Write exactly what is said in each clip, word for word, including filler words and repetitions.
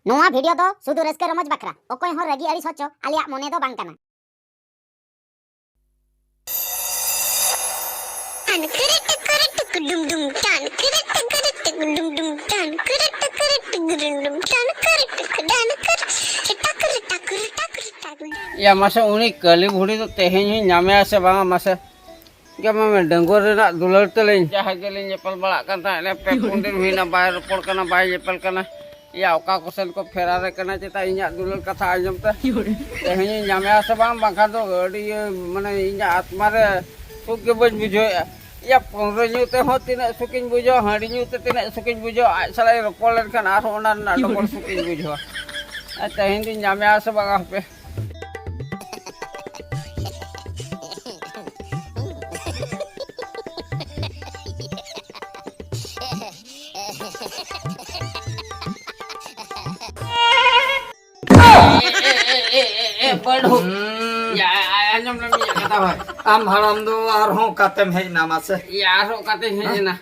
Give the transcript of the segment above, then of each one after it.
ᱱᱚᱣᱟ ᱵᱷᱤᱰᱤᱭᱳ ᱫᱚ ᱥᱩᱫᱷᱩ ᱨᱟᱹᱥᱠᱟᱹ ᱨᱚᱢᱚᱡᱽ ᱵᱟᱠᱷᱨᱟ, ᱚᱠᱚᱭ ᱦᱚᱸ ᱨᱟᱹᱜᱤ ᱟᱹᱲᱤᱥ ᱦᱚᱪᱚ ᱟᱞᱮᱭᱟᱜ ᱢᱚᱱᱮ ᱫᱚ ᱵᱟᱝ ᱠᱟᱱᱟ᱾ ᱭᱟ ᱢᱟᱥᱮ, ᱩᱱᱤ ᱠᱟᱹᱞᱤ ᱵᱷᱩᱲᱤ ᱫᱚ ᱛᱮᱦᱮᱧ ᱦᱚᱸᱧ ᱧᱟᱢᱮᱭᱟ ᱥᱮ ᱵᱟᱝᱟ ᱢᱟᱥᱮ? ᱡᱮ ᱢᱟᱢᱮ ᱰᱟᱺᱜᱩᱣᱟᱹ ᱨᱮᱱᱟᱜ ᱫᱩᱞᱟᱹᱲ ᱛᱮᱞᱤᱧ ᱡᱟᱦᱟᱸᱭ ᱜᱮᱞᱤᱧ ᱧᱮᱯᱮᱞ ᱵᱟᱲᱟᱜ ᱠᱟᱱ ᱛᱟᱦᱮᱸᱫ, ᱯᱮ ᱯᱩᱱ ᱫᱤᱱ ᱦᱩᱭᱱᱟ, ᱵᱟᱭ ᱨᱚᱯᱚᱲ ᱠᱟᱱᱟ, ᱵᱟᱭ ᱧᱮᱯᱮᱞ ᱠᱟᱱᱟ᱾ ᱭᱟ, ᱚᱠᱟ ᱠᱚᱥᱮᱱ ᱠᱚ ᱯᱷᱮᱨᱟᱨᱮ ᱠᱟᱱᱟ ᱪᱮᱛᱟ ᱤᱧᱟᱹᱜ ᱫᱩᱞᱟᱹᱲ ᱠᱟᱛᱷᱟ ᱟᱸᱡᱚᱢ ᱛᱮ? ᱛᱮᱦᱮᱧᱤᱧ ᱧᱟᱢᱮᱭᱟ ᱥᱮ ᱵᱟᱝ, ᱵᱟᱝᱠᱷᱟᱱ ᱫᱚ ᱟᱹᱰᱤ ᱤᱭᱟᱹ, ᱢᱟᱱᱮ, ᱤᱧᱟᱹᱜ ᱟᱛᱢᱟ ᱨᱮ ᱥᱩᱠ ᱜᱮ ᱵᱟᱹᱧ ᱵᱩᱡᱷᱟᱹᱣᱮᱫᱼᱟ᱾ ᱭᱟ, ᱯᱟᱹᱣᱨᱟᱹ ᱧᱩ ᱛᱮᱦᱚᱸ ᱛᱤᱱᱟᱹᱜ ᱥᱩᱠᱤᱧ ᱵᱩᱡᱷᱟᱹᱣᱟ, ᱦᱟᱺᱰᱤ ᱧᱩ ᱛᱮ ᱛᱤᱱᱟᱹᱜ ᱥᱩᱠᱤᱧ ᱵᱩᱡᱷᱟᱹᱣᱟ, ᱟᱡ ᱥᱟᱞᱟᱜ ᱤᱧ ᱨᱚᱯᱚᱲ ᱞᱮᱱᱠᱷᱟᱱ ᱟᱨᱦᱚᱸ ᱚᱱᱟ ᱨᱮᱱᱟᱜ ᱰᱚᱵᱚᱞ ᱥᱩᱠᱤᱧ ᱵᱩᱡᱷᱟᱹᱣᱟ᱾ ᱟᱨ ᱛᱮᱦᱮᱧ ᱫᱩᱧ ᱧᱟᱢᱮᱭᱟ ᱥᱮ ᱵᱟᱝᱟ ᱦᱟᱯᱮ᱾ ᱮ, ᱮ, ᱮ, ᱮ, ᱮ, ᱮ, ᱵᱟᱹᱲᱦᱩ᱾ ᱦᱩᱸ᱾ ᱭᱟ, ᱟ-, ᱟ-, ᱟᱸᱡᱚᱢ ᱞᱮᱢ ᱤᱧᱟᱹᱜ ᱠᱟᱛᱷᱟ ᱦᱚᱭ᱾ ᱟᱢ ᱦᱟᱲᱟᱢ ᱫᱚ ᱟᱨᱦᱚᱸ ᱚᱠᱟᱛᱮᱢ ᱦᱮᱡ ᱮᱱᱟ ᱢᱟᱥᱮ? ᱭᱟ, ᱟᱨᱦᱚᱸ ᱚᱠᱟᱛᱮᱧ ᱦᱮᱡ ᱦᱮᱸ? ᱮᱱᱟ?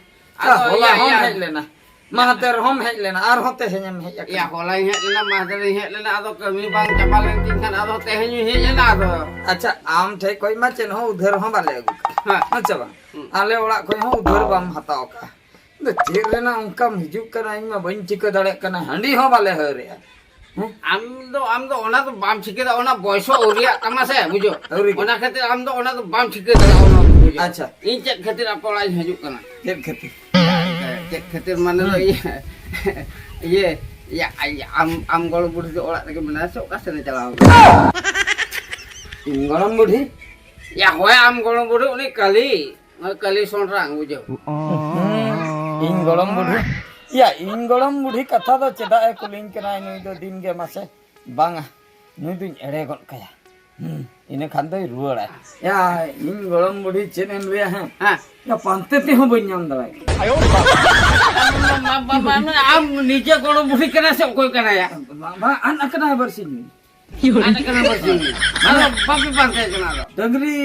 ᱭᱟ, ᱟᱫᱚ ᱦᱚᱞᱟ ᱭᱟ, ᱦᱚᱸᱢ ᱭᱟ᱾ ᱦᱮᱡ ᱞᱮᱱᱟ, ᱢᱟᱦᱫᱮᱨ ᱦᱚᱸᱢ ᱦᱮᱡ ᱞᱮᱱᱟ, ᱟᱨᱦᱚᱸ ᱛᱮᱦᱮᱧᱮᱢ ᱦᱮᱡ ᱟᱠᱟᱱᱟ᱾ ᱭᱟ, ᱦᱚᱞᱟᱧ ᱦᱮᱡ ᱞᱮᱱᱟ, ᱢᱟᱦᱫᱮᱨᱤᱧ ᱦᱮᱡ ᱞᱮᱱᱟ, ᱟᱫᱚ ᱠᱟᱹᱢᱤ ᱵᱟᱝ ᱪᱟᱵᱟ ᱞᱮᱱ ᱛᱤᱧ ᱠᱷᱟᱱ ᱟᱫᱚ ᱛᱮᱦᱮᱧᱤᱧ ᱦᱮᱡ ᱮᱱᱟ ᱟᱫᱚ᱾ ᱟᱪᱪᱷᱟ, ᱟᱢ ᱴᱷᱮᱡ ᱠᱷᱚᱡ ᱢᱟ ᱪᱮᱫ ᱦᱚᱸ ᱩᱫᱷᱟᱹᱨ ᱦᱚᱸ ᱵᱟᱞᱮ ᱟᱹᱜᱩ ᱠᱟᱜᱼᱟ᱾ ᱦᱮᱸ᱾ ᱦᱮᱸ ᱪᱮ ᱵᱟᱝ? ᱦᱩᱸ᱾ ᱟᱞᱮ ᱚᱲᱟᱜ ᱠᱷᱚᱡ ᱦᱚᱸ ᱩᱫᱷᱟᱹᱨ ᱵᱟᱢ ᱦᱟᱛᱟᱣ ᱠᱟᱜᱼᱟ᱾ ᱟᱫᱚ ᱪᱮᱫ ᱨᱮᱱᱟᱜ ᱚᱱᱠᱟᱢ ᱦᱤᱡᱩᱜ ᱠᱟᱱᱟ, ᱤᱧ ᱢᱟ ᱵᱟᱹᱧ ᱴᱷᱤᱠᱟᱹ ᱫᱟᱲᱮᱭᱟᱜ ᱠᱟᱱᱟ, ᱦᱟᱺᱰᱤ ᱦᱚᱸ ᱵᱟᱞᱮ ᱦᱟᱹᱨᱮᱜᱼᱟ᱾ ᱦᱮᱸ? ᱟᱢ ᱫᱚ, ᱟᱢ ᱫᱚ ᱚᱱᱟ ᱫᱚ ᱵᱟᱢ ᱴᱷᱤᱠᱟᱹ ᱫᱟ, ᱚᱱᱟ ᱵᱚᱭᱥᱚ ᱟᱹᱣᱨᱤᱭᱟᱜ ᱛᱟᱢᱟ ᱥᱮ, ᱵᱩᱡᱷᱟᱹᱣ? ᱟᱹᱣᱨᱤ ᱜᱮ᱾ ᱚᱱᱟ ᱠᱷᱟᱹᱛᱤᱨ ᱟᱢ ᱫᱚ ᱚᱱᱟ ᱫᱚ ᱵᱟᱢ ᱴᱷᱤᱠᱟᱹ ᱫᱟᱲᱮᱭᱟᱜᱼᱟ, ᱚᱱᱟ ᱫᱚ ᱵᱩᱡᱷᱟᱹᱣ᱾ ᱟᱪᱪᱷᱟ᱾ ᱤᱧ ᱪᱮᱫ ᱠᱷᱟᱹᱛᱤᱨ ᱟᱯᱮ ᱚᱲᱟᱜ ᱤᱧ ᱦᱤᱡᱩᱜ ᱠᱟᱱᱟ? ᱪᱮᱫ ᱠᱷᱟᱹᱛᱤᱨ? ᱪᱮᱫ ᱠᱷᱟᱹᱛᱤᱨ ᱢᱟᱱᱮ ᱫᱚ ᱦᱩᱸ᱾ ᱤᱭᱟᱹ, ᱤᱭᱟᱹ, ᱤᱭᱟᱹ, ᱟᱭ-, ᱟᱢ, ᱟᱢ ᱜᱚᱲᱚᱢ ᱵᱩᱰᱷᱤ ᱫᱚ ᱚᱲᱟᱜ ᱨᱮᱜᱮ ᱢᱮᱱᱟᱭᱟ ᱥᱮ ᱚᱠᱟ ᱥᱮᱱᱮ ᱪᱟᱞᱟᱣ ᱠᱟᱱᱟ? ᱤᱧ ᱜᱚᱲᱚᱢ ᱵᱩᱰᱷᱤ? ᱭᱟ, ᱦᱳᱭ, ᱟᱢ ᱜᱚᱲᱚᱢ ᱵᱩᱰᱷᱤ, ᱩᱱᱤ ᱠᱟᱹᱞᱤ᱾ ᱱᱚᱜᱼᱚᱭ ᱠᱟᱹᱞᱤ ᱥᱚᱸᱰᱨᱟᱝ, ᱵᱩᱡᱷᱟᱹᱣ᱾ ᱦᱩᱸ, ᱤᱧ ᱜᱚᱲᱚᱢ ᱵᱩᱰᱷᱤ, ᱭᱟ, ᱤᱧ ᱜᱚᱲᱚᱢ ᱵᱩᱰᱷᱤ ᱠᱟᱛᱷᱟ ᱫᱚ ᱪᱮᱫᱟᱜ ᱮ ᱠᱩᱞᱤᱧ ᱠᱟᱱᱟᱭ ᱱᱩᱭ ᱫᱚ ᱫᱤᱱ ᱜᱮ ᱢᱟᱥᱮ? ᱵᱟᱝᱟ, ᱱᱩᱭ ᱫᱚᱧ ᱮᱲᱮ ᱜᱚᱫ ᱠᱟᱭᱟ᱾ ᱦᱩᱸ, ᱤᱱᱟᱹ ᱠᱷᱟᱱ ᱫᱚᱭ ᱨᱩᱣᱟᱹᱲᱟ᱾ ᱭᱟ, ᱤᱧ ᱜᱚᱲᱚᱢ ᱵᱩᱰᱷᱤ ᱪᱮᱫ ᱮᱢ ᱞᱟᱹᱭᱟ ᱦᱮᱸ? ᱦᱮᱸ᱾ ᱭᱟ, ᱯᱟᱱᱛᱮ ᱛᱮᱦᱚᱸ ᱵᱟᱹᱧ ᱧᱟᱢ ᱫᱟᱲᱮᱭᱟᱜ ᱠᱟᱱᱟ᱾ ᱟᱭᱳ ᱵᱟᱵᱟ᱾ ᱵᱟ-, ᱵᱟ-, ᱵᱟ-, ᱟᱢ ᱱᱤᱡᱮ ᱜᱚᱲᱚᱢ ᱵᱩᱰᱷᱤ ᱠᱟᱱᱟ ᱥᱮ ᱚᱠᱚᱭ ᱠᱟᱱᱟᱭᱟ? ᱵᱟ-, ᱵᱟ, ᱟᱫ ᱟᱠᱟᱱᱟᱭ ᱵᱟᱨᱥᱤᱧ᱾ ᱟᱫ ᱟᱠᱟᱱᱟ ᱵᱟᱨᱥᱤᱧ᱾ ᱟᱫᱚ ᱵᱟᱯᱮ ᱯᱟᱱᱛᱮ ᱠᱟᱱᱟ ᱟᱫᱚ? ᱰᱟᱹᱝᱨᱤ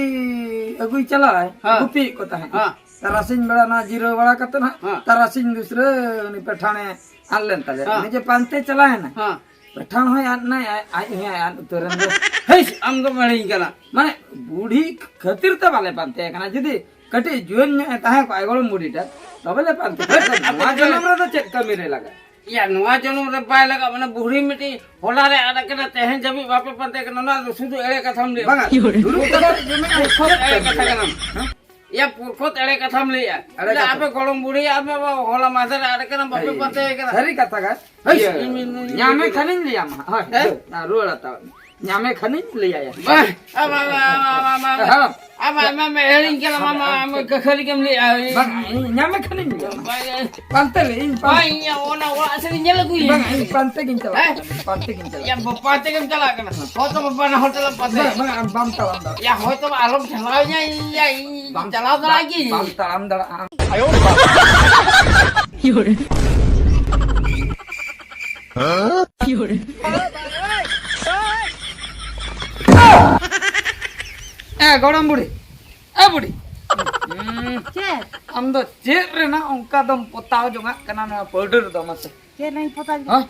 ᱟᱹᱜᱩᱭ ᱪᱟᱞᱟᱜᱼᱟᱭ, ᱦᱮᱸ᱾ ᱜᱩᱯᱤᱭᱮᱫ ᱠᱚ ᱛᱟᱦᱮᱸᱫ᱾ ᱦᱮᱸ᱾ ᱛᱟᱨᱟᱥᱤᱧ ᱵᱮᱲᱟ ᱱᱟ ᱡᱤᱨᱟᱹᱣ ᱵᱟᱲᱟ ᱠᱟᱛᱮ ᱱᱟᱦᱟᱜ, ᱦᱮᱸ᱾ ᱛᱟᱨᱟᱥᱤᱧ ᱫᱩᱥᱨᱟᱹ ᱩᱱᱤ ᱯᱮᱴᱷᱟᱬᱮ ᱟᱫ ᱞᱮᱱ ᱛᱟᱞᱮᱭᱟ᱾ ᱦᱮᱸ᱾ ᱩᱱᱤ ᱡᱮ ᱯᱟᱱᱛᱮ ᱪᱟᱞᱟᱣ ᱮᱱᱟ᱾ ᱦᱮᱸ᱾ ᱯᱮᱴᱷᱟᱲ ᱦᱚᱸᱭ ᱟᱫ ᱮᱱᱟᱭ, ᱟᱡ, ᱟᱡ ᱦᱚᱸᱭ ᱟᱫ ᱩᱛᱟᱹᱨ ᱮᱱ ᱫᱚ᱾ ᱦᱮᱭ, ᱟᱢ ᱫᱚᱢ ᱮᱲᱮᱧ ᱠᱟᱱᱟ᱾ ᱢᱟᱱᱮ, ᱵᱩᱲᱦᱤ ᱠᱷᱟᱹᱛᱤᱨ ᱛᱮ ᱵᱟᱞᱮ ᱯᱟᱱᱛᱮ ᱟᱠᱟᱱᱟ᱾ ᱡᱩᱫᱤ ᱠᱟᱹᱴᱤᱡ ᱡᱩᱣᱟᱹᱱ ᱧᱚᱜ ᱮ ᱛᱟᱦᱮᱸ ᱠᱚᱜᱼᱟ ᱜᱚᱲᱚᱢ ᱵᱩᱲᱦᱤ ᱴᱟᱜ, ᱛᱚᱵᱮ ᱞᱮ ᱯᱟᱱᱛᱮ ᱠᱚᱜᱼᱟ᱾ ᱦᱮᱸ, ᱱᱚᱣᱟ ᱟᱯᱮ ᱡᱚᱱᱚᱢ ᱨᱮᱫᱚ ᱪᱮᱫ ᱠᱟᱹᱢᱤ ᱨᱮ ᱞᱟᱜᱟᱜᱼᱟ? ᱭᱟ, ᱱᱚᱣᱟ ᱡᱚᱱᱚᱢ ᱨᱮ ᱵᱟᱭ ᱞᱟᱜᱟᱜ, ᱢᱟᱱᱮ, ᱵᱩᱲᱦᱤ ᱢᱤᱫᱴᱤᱡ ᱦᱚᱞᱟ ᱨᱮ ᱟᱫ ᱟᱠᱟᱱᱟ, ᱛᱮᱦᱮᱧ ᱫᱷᱟᱹᱵᱤᱡ ᱵᱟᱯᱮ ᱯᱟᱱᱛᱮ ᱠᱟᱱᱟ, ᱚᱱᱟ ᱫᱚ ᱥᱩᱫᱷᱩ ᱮᱲᱮ ᱠᱟᱛᱷᱟᱢ ᱞᱟᱹᱭᱟ᱾ ᱵᱟᱝᱟ, ᱫᱩᱲᱩᱵ ᱠᱟᱛᱮ ᱡᱚᱢᱮ ᱟᱭ ᱠᱷᱚᱛ ᱮᱲᱮ ᱠᱟᱹᱢᱤ᱾ ᱠᱟᱛᱷᱟ ᱠᱟᱱᱟᱢ᱾ ᱦᱮᱸ? ᱭᱟ, ᱯᱩᱨᱠᱷᱚᱛ ᱮᱲᱮ ᱠᱟᱛᱷᱟᱢ ᱞᱟᱹᱭᱟ᱾ ᱮᱲᱮ ᱞᱟᱹᱭᱟ, ᱠᱟᱛᱷᱟ᱾ ᱟᱯᱮ ᱜᱚᱲᱚᱢ ᱵᱩᱲᱦᱤ, ᱟᱯᱮ ᱵᱟᱵᱟ ᱦᱚᱞᱟ ᱢᱟᱫᱷᱮᱨ ᱨᱮ ᱟᱫ ᱟᱠᱟᱱᱟ, ᱵᱟᱯᱮ ᱦᱮᱸ, ᱯᱟᱱᱛᱮ ᱠᱟᱱᱟ᱾ ᱥᱟᱹᱨᱤ ᱠᱟᱛᱷᱟ ᱜᱮ᱾ ᱦᱳᱭ, ᱤᱭᱟᱹ, ᱤᱧ, ᱤᱧ, ᱤᱧ, ᱧᱟᱢᱮ ᱤᱧ, ᱠᱷᱟᱱᱤᱧ ᱞᱟᱹᱭᱟᱢᱟ᱾ ᱦᱳᱭ, ᱦᱮᱸ? ᱦᱳᱭ, ᱨᱩᱣᱟᱹᱲ ᱦᱟᱛᱟᱣ᱾ ᱧᱟᱢᱮ ᱠᱷᱟᱱᱤᱧ ᱞᱟᱹᱭᱟᱭᱟ᱾ ᱵᱟᱝ, ᱟᱢ, ᱟᱢ, ᱟᱢ, ᱟᱢ, ᱟᱢ, ᱦᱮᱸ᱾ ᱟᱢ, ᱟᱢ, ᱟᱢ, ᱮᱲᱮᱧ ᱠᱟᱱᱟ, ᱟᱢ, ᱟᱢ, ᱠᱷᱟᱹᱞᱤ ᱜᱮᱢ ᱞᱟᱹᱭᱟ᱾ ᱵᱟᱝ, ᱤᱧ ᱧᱟᱢᱮ ᱠᱷᱟᱱᱤᱧ ᱞᱟᱹᱭᱟᱢᱟ᱾ ᱵᱟᱝ, ᱯᱟᱱᱛᱮ ᱞᱮ, ᱤᱧ ᱯᱟᱱᱛᱮ᱾ ᱵᱟᱝ, ᱤᱧ ᱚᱱᱟ ᱚᱲᱟᱜ ᱥᱮᱫ ᱤᱧ ᱧᱮᱞ ᱟᱹᱜᱩᱭᱟ᱾ ᱵᱟᱝ, ᱤᱧ ᱯᱟᱱᱛᱮ ᱜᱤᱧ ᱪᱟᱞᱟᱜ ᱦᱮᱸ? ᱠᱟᱱᱟ, ᱯᱟᱱᱛᱮ ᱜᱤᱧ ᱪᱟᱞᱟᱜ ᱭᱟ, ᱠᱟᱱᱟ᱾ ᱵᱟᱯᱟ ᱛᱮᱜᱮᱢ ᱪᱟᱞᱟᱜ ᱠᱟᱱᱟ᱾ ᱦᱚᱭ ᱛᱚ ᱵᱟᱵᱟ ᱱᱟ ᱦᱳᱴᱮᱞ ᱮᱢ ᱯᱟᱱᱛᱮ᱾ ᱵᱟᱝ, ᱵᱟᱝ, ᱟᱢ ᱵᱟᱢ ᱛᱟᱲᱟᱢ ᱫᱟᱲᱮᱭᱟᱜᱼᱟ᱾ ᱭᱟ, ᱦᱚᱭ ᱛᱚ ᱟᱞᱚᱢ ᱪᱟᱞᱟᱣ ᱧᱟ, ᱤᱧ, ᱭᱟ, ᱤᱧ ᱵᱟᱢ, ᱪᱟᱞᱟᱣ ᱫᱟᱲᱮᱭᱟᱜ ᱵᱟᱢ, ᱜᱤᱧ᱾ ᱵᱟᱢ ᱛᱟᱲᱟᱢ ᱫᱟᱲᱮᱭᱟᱜᱼᱟ᱾ ᱟᱭᱳ ᱵᱟᱵᱟ᱾ ᱮ ᱜᱚᱲᱚᱢ ᱵᱩᱲᱦᱤ, ᱮ ᱵᱩᱲᱦᱤ᱾ ᱪᱮᱫ? ᱟᱢ ᱫᱚ ᱪᱮᱫ ᱨᱮᱱᱟᱜ ᱚᱱᱠᱟ ᱫᱚᱢ ᱯᱚᱛᱟᱣ ᱡᱚᱝᱟᱜ ᱠᱟᱱᱟ ᱱᱚᱣᱟ ᱯᱟᱹᱣᱰᱟᱹᱨ ᱫᱚ ᱢᱟᱥᱮ? ᱪᱮᱫ ᱨᱮᱱᱟᱜ ᱯᱚᱛᱟᱣ? ᱦᱮᱸ?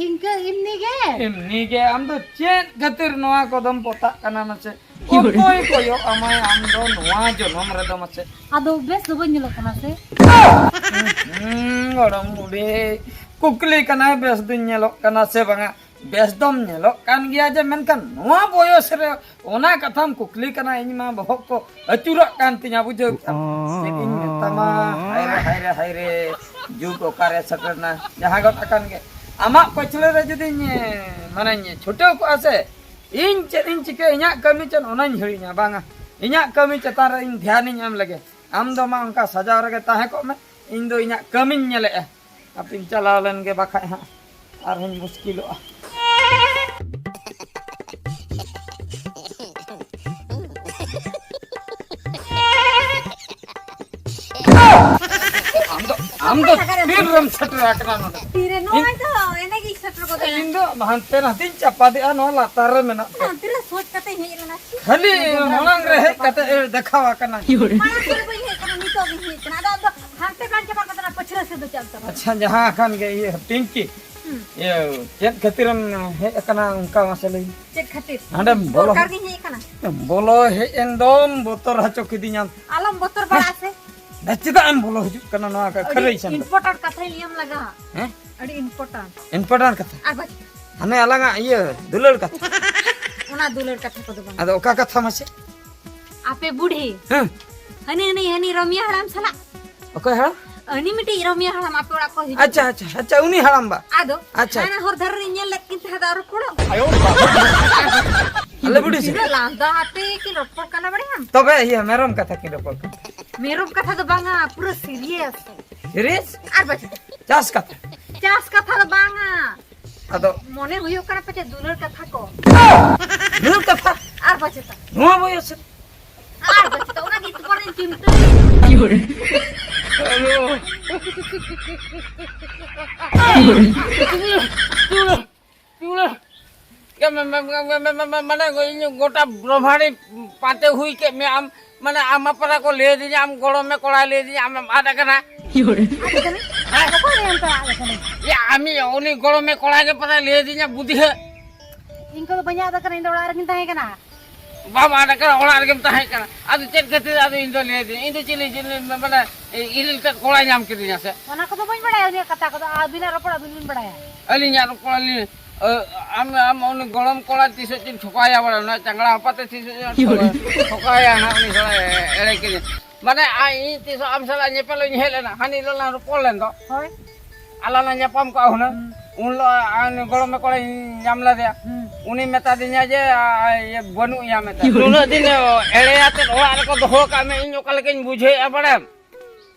ᱤᱱᱠᱟᱹ ᱮᱢᱱᱤ ᱜᱮ᱾ ᱮᱢᱱᱤ ᱜᱮ᱾ ᱟᱢ ᱫᱚ ᱪᱮᱫ ᱠᱷᱟᱹᱛᱤᱨ ᱱᱚᱣᱟ ᱠᱚᱫᱚᱢ ᱯᱚᱛᱟᱜ ᱠᱟᱱᱟ ᱢᱟᱥᱮ? ᱚᱠᱚᱭ ᱠᱚᱭᱚᱜ ᱟᱢᱟᱭ ᱟᱢ ᱫᱚ ᱱᱚᱣᱟ ᱡᱚᱱᱚᱢ ᱨᱮᱫᱚ ᱢᱟᱥᱮ? ᱟᱫᱚ ᱵᱮᱥ ᱫᱚ ᱵᱟᱹᱧ ᱧᱮᱞᱚᱜ ᱠᱟᱱᱟ ᱥᱮ? ᱦᱩᱸ, ᱜᱚᱲᱚᱢ ᱵᱩᱰᱷᱤ, ᱠᱩᱠᱞᱤ ᱠᱟᱱᱟᱭ ᱵᱮᱥ ᱫᱩᱧ ᱧᱮᱞᱚᱜ ᱠᱟᱱᱟ ᱥᱮ ᱵᱟᱝᱟ? ᱵᱮᱥ ᱫᱚᱢ ᱧᱮᱞᱚᱜ ᱠᱟᱱ ᱜᱮᱭᱟ ᱡᱮ, ᱢᱮᱱᱠᱷᱟᱱ ᱱᱚᱣᱟ ᱵᱚᱭᱚᱥ ᱨᱮ ᱚᱱᱟ ᱠᱟᱛᱷᱟᱢ ᱠᱩᱠᱞᱤ ᱠᱟᱱᱟ, ᱤᱧ ᱢᱟ ᱵᱚᱦᱚᱜ ᱠᱚ ᱟᱹᱪᱩᱨᱚᱜ ᱠᱟᱱ ᱛᱤᱧᱟ, ᱵᱩᱡᱷᱟᱹᱣ ᱠᱮᱜᱼᱟᱢ? ᱪᱮᱫ ᱤᱧ ᱢᱮᱛᱟᱢᱟ, ᱦᱟᱭ ᱨᱮ, ᱦᱟᱭ ᱨᱮ, ᱦᱟᱭ ᱨᱮ, ᱡᱩᱜᱽ ᱚᱠᱟᱨᱮ ᱥᱮᱴᱮᱨᱱᱟ, ᱡᱟᱦᱟᱸ ᱜᱚᱫ ᱟᱠᱟᱱ ᱜᱮ᱾ ᱟᱢᱟᱜ ᱯᱟᱹᱪᱷᱞᱟᱹ ᱨᱮ ᱡᱩᱫᱤᱧ, ᱢᱟᱱᱮᱧ ᱪᱷᱩᱴᱟᱹᱣ ᱠᱚᱜᱼᱟ ᱥᱮ, ᱤᱧ ᱪᱮᱫ ᱤᱧ ᱪᱤᱠᱟᱹᱭᱟ, ᱤᱧᱟᱹᱜ ᱠᱟᱹᱢᱤ ᱪᱮᱫ, ᱚᱱᱟᱧ ᱦᱤᱲᱤᱧᱟ, ᱵᱟᱝᱟ, ᱤᱧᱟᱹᱜ ᱠᱟᱹᱢᱤ ᱪᱮᱛᱟᱱ ᱨᱮ ᱤᱧ ᱫᱷᱮᱭᱟᱱᱤᱧ ᱮᱢ ᱞᱮᱜᱮ᱾ ᱟᱢ ᱫᱚ ᱢᱟ ᱚᱱᱠᱟ ᱥᱟᱡᱟᱣ ᱨᱮᱜᱮ ᱛᱟᱦᱮᱸ ᱠᱚᱜ ᱢᱮ, ᱤᱧ ᱫᱚ ᱤᱧᱟᱹᱜ ᱠᱟᱹᱢᱤᱧ ᱧᱮᱞᱮᱜᱼᱟ᱾ ᱦᱟᱯᱮᱧ ᱪᱟᱞᱟᱣ ᱞᱮᱱ ᱜᱮ, ᱵᱟᱠᱷᱟᱡ ᱦᱟᱸᱜ ᱟᱨᱦᱚᱸᱧ ᱢᱩᱥᱠᱤᱞᱚᱜᱼᱟ᱾ ᱟᱢ ᱫᱚ, ᱟᱢ ᱫᱚ ᱛᱤᱱ ᱨᱮᱢ ᱥᱮᱴᱮᱨ ᱟᱠᱟᱱᱟ ᱱᱚᱰᱮ? ᱛᱤᱨᱮ? ᱱᱚᱜᱼᱚᱭ ᱛᱚ, ᱮᱱᱮ ᱜᱤᱧ ᱥᱮᱴᱮᱨ ᱜᱚᱫ ᱮᱱᱟ᱾ ᱤᱧ ᱫᱚ ᱦᱟᱱᱛᱮ ᱱᱟᱛᱮᱧ ᱪᱟᱯᱟᱫᱮᱜᱼᱟ, ᱱᱚᱣᱟ ᱞᱟᱛᱟᱨ ᱨᱮ ᱢᱮᱱᱟᱜ ᱯᱮ᱾ ᱦᱟᱱᱛᱮ ᱨᱮ ᱥᱚᱡ ᱠᱟᱛᱮ ᱦᱮᱡ ᱞᱮᱱᱟ᱾ ᱠᱷᱟᱹᱞᱤ ᱢᱟᱲᱟᱝ ᱨᱮ ᱦᱮᱡ ᱠᱟᱛᱮ ᱮ ᱫᱮᱠᱷᱟᱣ ᱟᱠᱟᱱᱟ᱾ ᱢᱟᱲᱟᱝ ᱨᱮ ᱵᱟᱹᱧ ᱦᱮᱡ ᱠᱟᱱᱟ, ᱱᱤᱛᱚᱜ ᱜᱤᱧ ᱦᱮᱡ ᱠᱟᱱᱟ᱾ ᱟᱫᱚ ᱟᱢ ᱫᱚ ᱦᱟᱱᱛᱮ ᱵᱟᱝ ᱪᱟᱵᱟ ᱠᱟᱛᱮ ᱚᱱᱟ ᱯᱟᱹᱪᱷᱞᱟᱹ ᱟᱪᱪᱷᱟ, ᱫᱚ ᱪᱟᱞ ᱛᱟᱵᱚᱱ᱾ ᱟᱪᱪᱷᱟ, ᱡᱟᱦᱟᱸ ᱠᱟᱱ ᱜᱮ, ᱤᱭᱟᱹ, ᱯᱤᱝᱠᱤ, ᱦᱩᱸ᱾ ᱤᱭᱟᱹ, ᱪᱮᱫ ᱠᱷᱟᱹᱛᱤᱨᱮᱢ ᱦᱮᱡ ᱟᱠᱟᱱᱟ ᱚᱱᱠᱟ, ᱢᱟᱥᱮ ᱞᱟᱹᱭ ᱢᱮ? ᱪᱮᱫ ᱠᱷᱟᱹᱛᱤᱨ? ᱦᱟᱸᱰᱮᱢ ᱵᱚᱞᱚ ᱫᱚᱨᱠᱟᱨ ᱜᱤᱧ ᱦᱮᱡ ᱟᱠᱟᱱᱟ᱾ ᱵᱚᱞᱚ ᱦᱮᱡ ᱮᱱ ᱫᱚᱢ, ᱵᱚᱛᱚᱨ ᱦᱚᱪᱚ ᱠᱤᱫᱤᱧᱟᱢ᱾ ᱟᱞᱚᱢ ᱵᱚᱛᱚᱨ ᱵᱟᱲᱟᱜᱼᱟ ᱥᱮ᱾ ᱫᱟ, ᱪᱮᱫᱟᱜ ᱮᱢ ᱵᱚᱞᱚ ᱦᱤᱡᱩᱜ ᱠᱟᱱᱟ ᱱᱚᱣᱟ ᱠᱷᱟᱹᱨᱟᱹᱭ ᱟᱹᱰᱤ ᱥᱮᱱ ᱫᱚ? Important ᱠᱟᱛᱷᱟᱧ ᱞᱟᱹᱭᱟᱢ ᱞᱟᱜᱟ᱾ ᱦᱮᱸ? ᱟᱹᱰᱤ important᱾ Important ᱠᱟᱛᱷᱟ? ᱟᱨ ᱵᱟᱠᱷᱟᱱ? ᱦᱟᱱᱮ ᱟᱞᱟᱝᱟᱜ ᱤᱭᱟᱹ, ᱫᱩᱞᱟᱹᱲ ᱠᱟᱛᱷᱟ᱾ ᱚᱱᱟ ᱫᱩᱞᱟᱹᱲ ᱠᱟᱛᱷᱟ ᱠᱚᱫᱚ ᱵᱟᱝ᱾ ᱟᱫᱚ ᱚᱠᱟ ᱠᱟᱛᱷᱟ ᱢᱟᱥᱮ? ᱟᱯᱮ ᱵᱩᱰᱷᱤ᱾ ᱦᱮᱸ᱾ ᱦᱟᱹᱱᱤ, ᱦᱟᱹᱱᱤ, ᱦᱟᱹᱱᱤ ᱨᱚᱢᱤᱭᱟ ᱦᱟᱲᱟᱢ ᱥᱟᱞᱟᱜ᱾ ᱚᱠᱚᱭ ᱦᱟᱲᱟᱢ? ᱦᱟᱹᱱᱤ ᱢᱤᱫᱴᱤᱡ ᱨᱚᱢᱤᱭᱟ ᱦᱟᱲᱟᱢ ᱟᱯᱮ ᱚᱲᱟᱜ ᱠᱚ ᱦᱤᱡᱩᱜ ᱟᱪᱪᱷᱟ, ᱠᱟᱱᱟ᱾ ᱟᱪᱪᱷᱟ, ᱟᱪᱪᱷᱟ, ᱩᱱᱤ ᱦᱟᱲᱟᱢ ᱵᱟ᱾ ᱟᱫᱚ, ᱟᱪᱪᱷᱟ᱾ ᱦᱟᱱᱟ ᱦᱚᱨ ᱫᱷᱟᱨᱮ ᱨᱤᱧ ᱧᱮᱞ ᱞᱮᱫ ᱠᱤᱱ ᱛᱟᱦᱮᱸᱫ ᱟᱨᱚ ᱠᱚᱲᱟ᱾ ᱟᱞᱮ ᱵᱩᱰᱷᱤ ᱥᱮ? ᱛᱤᱱᱟᱹᱜ ᱞᱟᱸᱫᱟ ᱟᱛᱮ ᱠᱤᱱ ᱨᱚᱯᱚᱲ ᱠᱟᱱᱟ ᱵᱟᱲᱟᱭᱟᱢ? ᱛᱚᱵᱮ ᱤᱭᱟᱹ ᱢᱮᱨᱚᱢ ᱠᱟᱛᱷᱟ ᱠᱤᱱ ᱨᱚᱯᱚᱲ ᱠᱟᱱᱟ᱾ ᱢᱮᱨᱚᱢ ᱠᱟᱛᱷᱟ ᱫᱚ ᱵᱟᱝᱟ, ᱯᱩᱨᱟᱹ serious᱾ Serious? ᱟᱨ ᱵᱟᱪᱮ? ᱪᱟᱥ ᱠᱟᱛᱷᱟ? ᱪᱟᱥ ᱠᱟᱛᱷᱟ ᱫᱚ ᱵᱟᱝᱟ᱾ ᱟᱫᱚ? ᱢᱚᱱᱮ ᱦᱩᱭᱩᱜ ᱠᱟᱱᱟ ᱯᱟᱪᱮ ᱫᱩᱞᱟᱹᱲ ᱠᱟᱛᱷᱟ ᱠᱚ᱾ ᱫᱩᱞᱟᱹᱲ ᱠᱟᱛᱷᱟ? ᱟᱨ ᱵᱟᱪᱮ ᱛᱟ? ᱱᱚᱣᱟ ᱵᱚᱭᱚᱥ ᱨᱮ? ᱟᱨ ᱵᱟᱪᱮ ᱛᱟ, ᱚᱱᱟ ᱜᱮ ᱤᱧ ᱯᱚᱨᱮᱧ ᱪᱤᱱᱛᱟᱹ᱾ ᱪᱩᱲᱟᱹ, ᱪᱩᱲᱟᱹ, ᱢᱟᱱᱮ ᱤᱧ ᱜᱚᱴᱟ ᱵᱨᱚᱦᱢᱟᱸᱰ ᱯᱟᱱᱛᱮ ᱦᱩᱭ ᱠᱮᱫ ᱢᱮᱭᱟ ᱟᱢ, ᱢᱟᱱᱮ ᱟᱢ ᱯᱟᱨᱟ ᱠᱚ ᱞᱟᱹᱭ ᱟᱫᱤᱧᱟ, ᱟᱢ ᱜᱚᱲᱚᱢᱮ ᱠᱚᱲᱟᱭ ᱞᱟᱹᱭ ᱟᱫᱤᱧᱟ ᱟᱢᱮᱢ ᱟᱫ ᱟᱠᱟᱱᱟ᱾ ᱟᱫ ᱟᱠᱟᱱᱟ? ᱦᱮᱸ? ᱚᱠᱚᱭ ᱞᱟᱹᱭ ᱟᱢ ᱠᱟᱱᱟ ᱟᱫ ᱟᱠᱟᱱᱟ? ᱭᱟ, ᱟᱢᱤᱡ ᱩᱱᱤ ᱜᱚᱲᱚᱢᱮ ᱠᱚᱲᱟ ᱜᱮ ᱯᱟᱨᱟ ᱞᱟᱹᱭ ᱟᱫᱤᱧᱟ ᱵᱩᱫᱷᱤ ᱦᱟᱹ᱾ ᱤᱧ ᱠᱚᱫᱚ ᱵᱟᱹᱧ ᱟᱫ ᱟᱠᱟᱱᱟ, ᱤᱧ ᱫᱚ ᱚᱲᱟᱜ ᱨᱮᱜᱤᱧ ᱛᱟᱦᱮᱸ ᱠᱟᱱᱟ᱾ ᱵᱟᱢ ᱟᱫ ᱟᱠᱟᱱᱟ, ᱚᱲᱟᱜ ᱨᱮᱜᱮᱢ ᱛᱟᱦᱮᱸ ᱠᱟᱱᱟ᱾ ᱟᱫᱚ ᱪᱮᱫ ᱠᱷᱟᱹᱛᱤᱨ ᱟᱫᱚ ᱤᱧ ᱫᱚ ᱞᱟᱹᱭ ᱟᱫᱤᱧᱟ? ᱤᱧ ᱫᱚ ᱪᱤᱞᱤ, ᱪᱤᱞᱤ, ᱢᱟᱱᱮ ᱤᱞᱤᱞ ᱛᱮᱫ ᱠᱚᱲᱟᱭ ᱧᱟᱢ ᱠᱤᱫᱤᱧᱟ ᱥᱮ? ᱚᱱᱟ ᱠᱚᱫᱚ ᱵᱟᱹᱧ ᱵᱟᱲᱟᱭᱟ, ᱩᱱᱤᱭᱟᱜ ᱠᱟᱛᱷᱟ ᱠᱚᱫᱚ᱾ ᱟᱹᱵᱤᱱᱟᱜ ᱨᱚᱯᱚᱲ ᱟᱹᱵᱤᱱ ᱵᱤᱱ ᱵᱟᱲᱟᱭᱟ᱾ ᱟᱹᱞᱤᱧᱟᱜ ᱨᱚᱯᱚᱲ ᱟᱹᱞᱤᱧ, ᱟᱹ, ᱟᱢ, ᱟᱢ ᱩᱱᱤ ᱜᱚᱲᱚᱢ ᱠᱚᱲᱟ ᱛᱤᱥᱚᱜ ᱪᱚᱧ ᱴᱷᱚᱠᱟᱣᱮᱭᱟ ᱵᱟᱲᱟ, ᱚᱱᱟ ᱪᱟᱝᱲᱟ ᱦᱟᱯᱟᱛᱮ ᱛᱤᱥᱚᱜ ᱪᱚᱧ ᱴᱷᱚᱠᱟᱣᱮᱭᱟ᱾ ᱴᱷᱚᱠᱟᱣᱮᱭᱟ ᱱᱟᱦᱟᱜ ᱩᱱᱤ ᱥᱟᱞᱟᱜ ᱮ-, ᱮᱲᱮ ᱠᱤᱫᱤᱧ᱾ ᱢᱟᱱᱮ, ᱟ, ᱤᱧ ᱛᱤᱥᱚᱜ ᱟᱢ ᱥᱟᱞᱟᱜ ᱧᱮᱯᱮᱞ ᱤᱧ ᱦᱮᱡ ᱞᱮᱱᱟ, ᱦᱟᱹᱱᱤ ᱞᱚᱞᱟᱝ ᱨᱚᱯᱚᱲ ᱞᱮᱱ ᱫᱚ᱾ ᱦᱳᱭ᱾ ᱟᱞᱟᱝ ᱞᱟᱝ ᱧᱟᱯᱟᱢ ᱠᱚᱜᱼᱟ ᱦᱩᱱᱟᱹᱝ᱾ ᱦᱩᱸ᱾ ᱩᱱ ᱦᱤᱞᱳᱜ ᱟ, ᱩᱱᱤ ᱜᱚᱲᱚᱢᱮ ᱠᱚᱲᱟᱧ ᱧᱟᱢ ᱞᱮᱫᱮᱭᱟ᱾ ᱦᱩᱸ᱾ ᱩᱱᱤ ᱢᱮᱛᱟ ᱫᱤᱧᱟ ᱡᱮ, ᱟ, ᱟ, ᱤᱭᱟᱹ, ᱵᱟᱹᱱᱩᱜ ᱮᱭᱟ ᱢᱮᱛᱟ᱾ ᱱᱩᱱᱟᱹᱜ ᱫᱤᱱ ᱮᱲᱮ ᱟᱛᱮᱫ ᱚᱲᱟᱜ ᱨᱮᱠᱚ ᱫᱚᱦᱚ ᱠᱟᱜ ᱢᱮ, ᱤᱧ ᱚᱠᱟ ᱞᱮᱠᱟᱧ ᱵᱩᱡᱷᱟᱹᱣᱮᱫᱼᱟ ᱵᱟᱲᱟᱭᱟᱢ?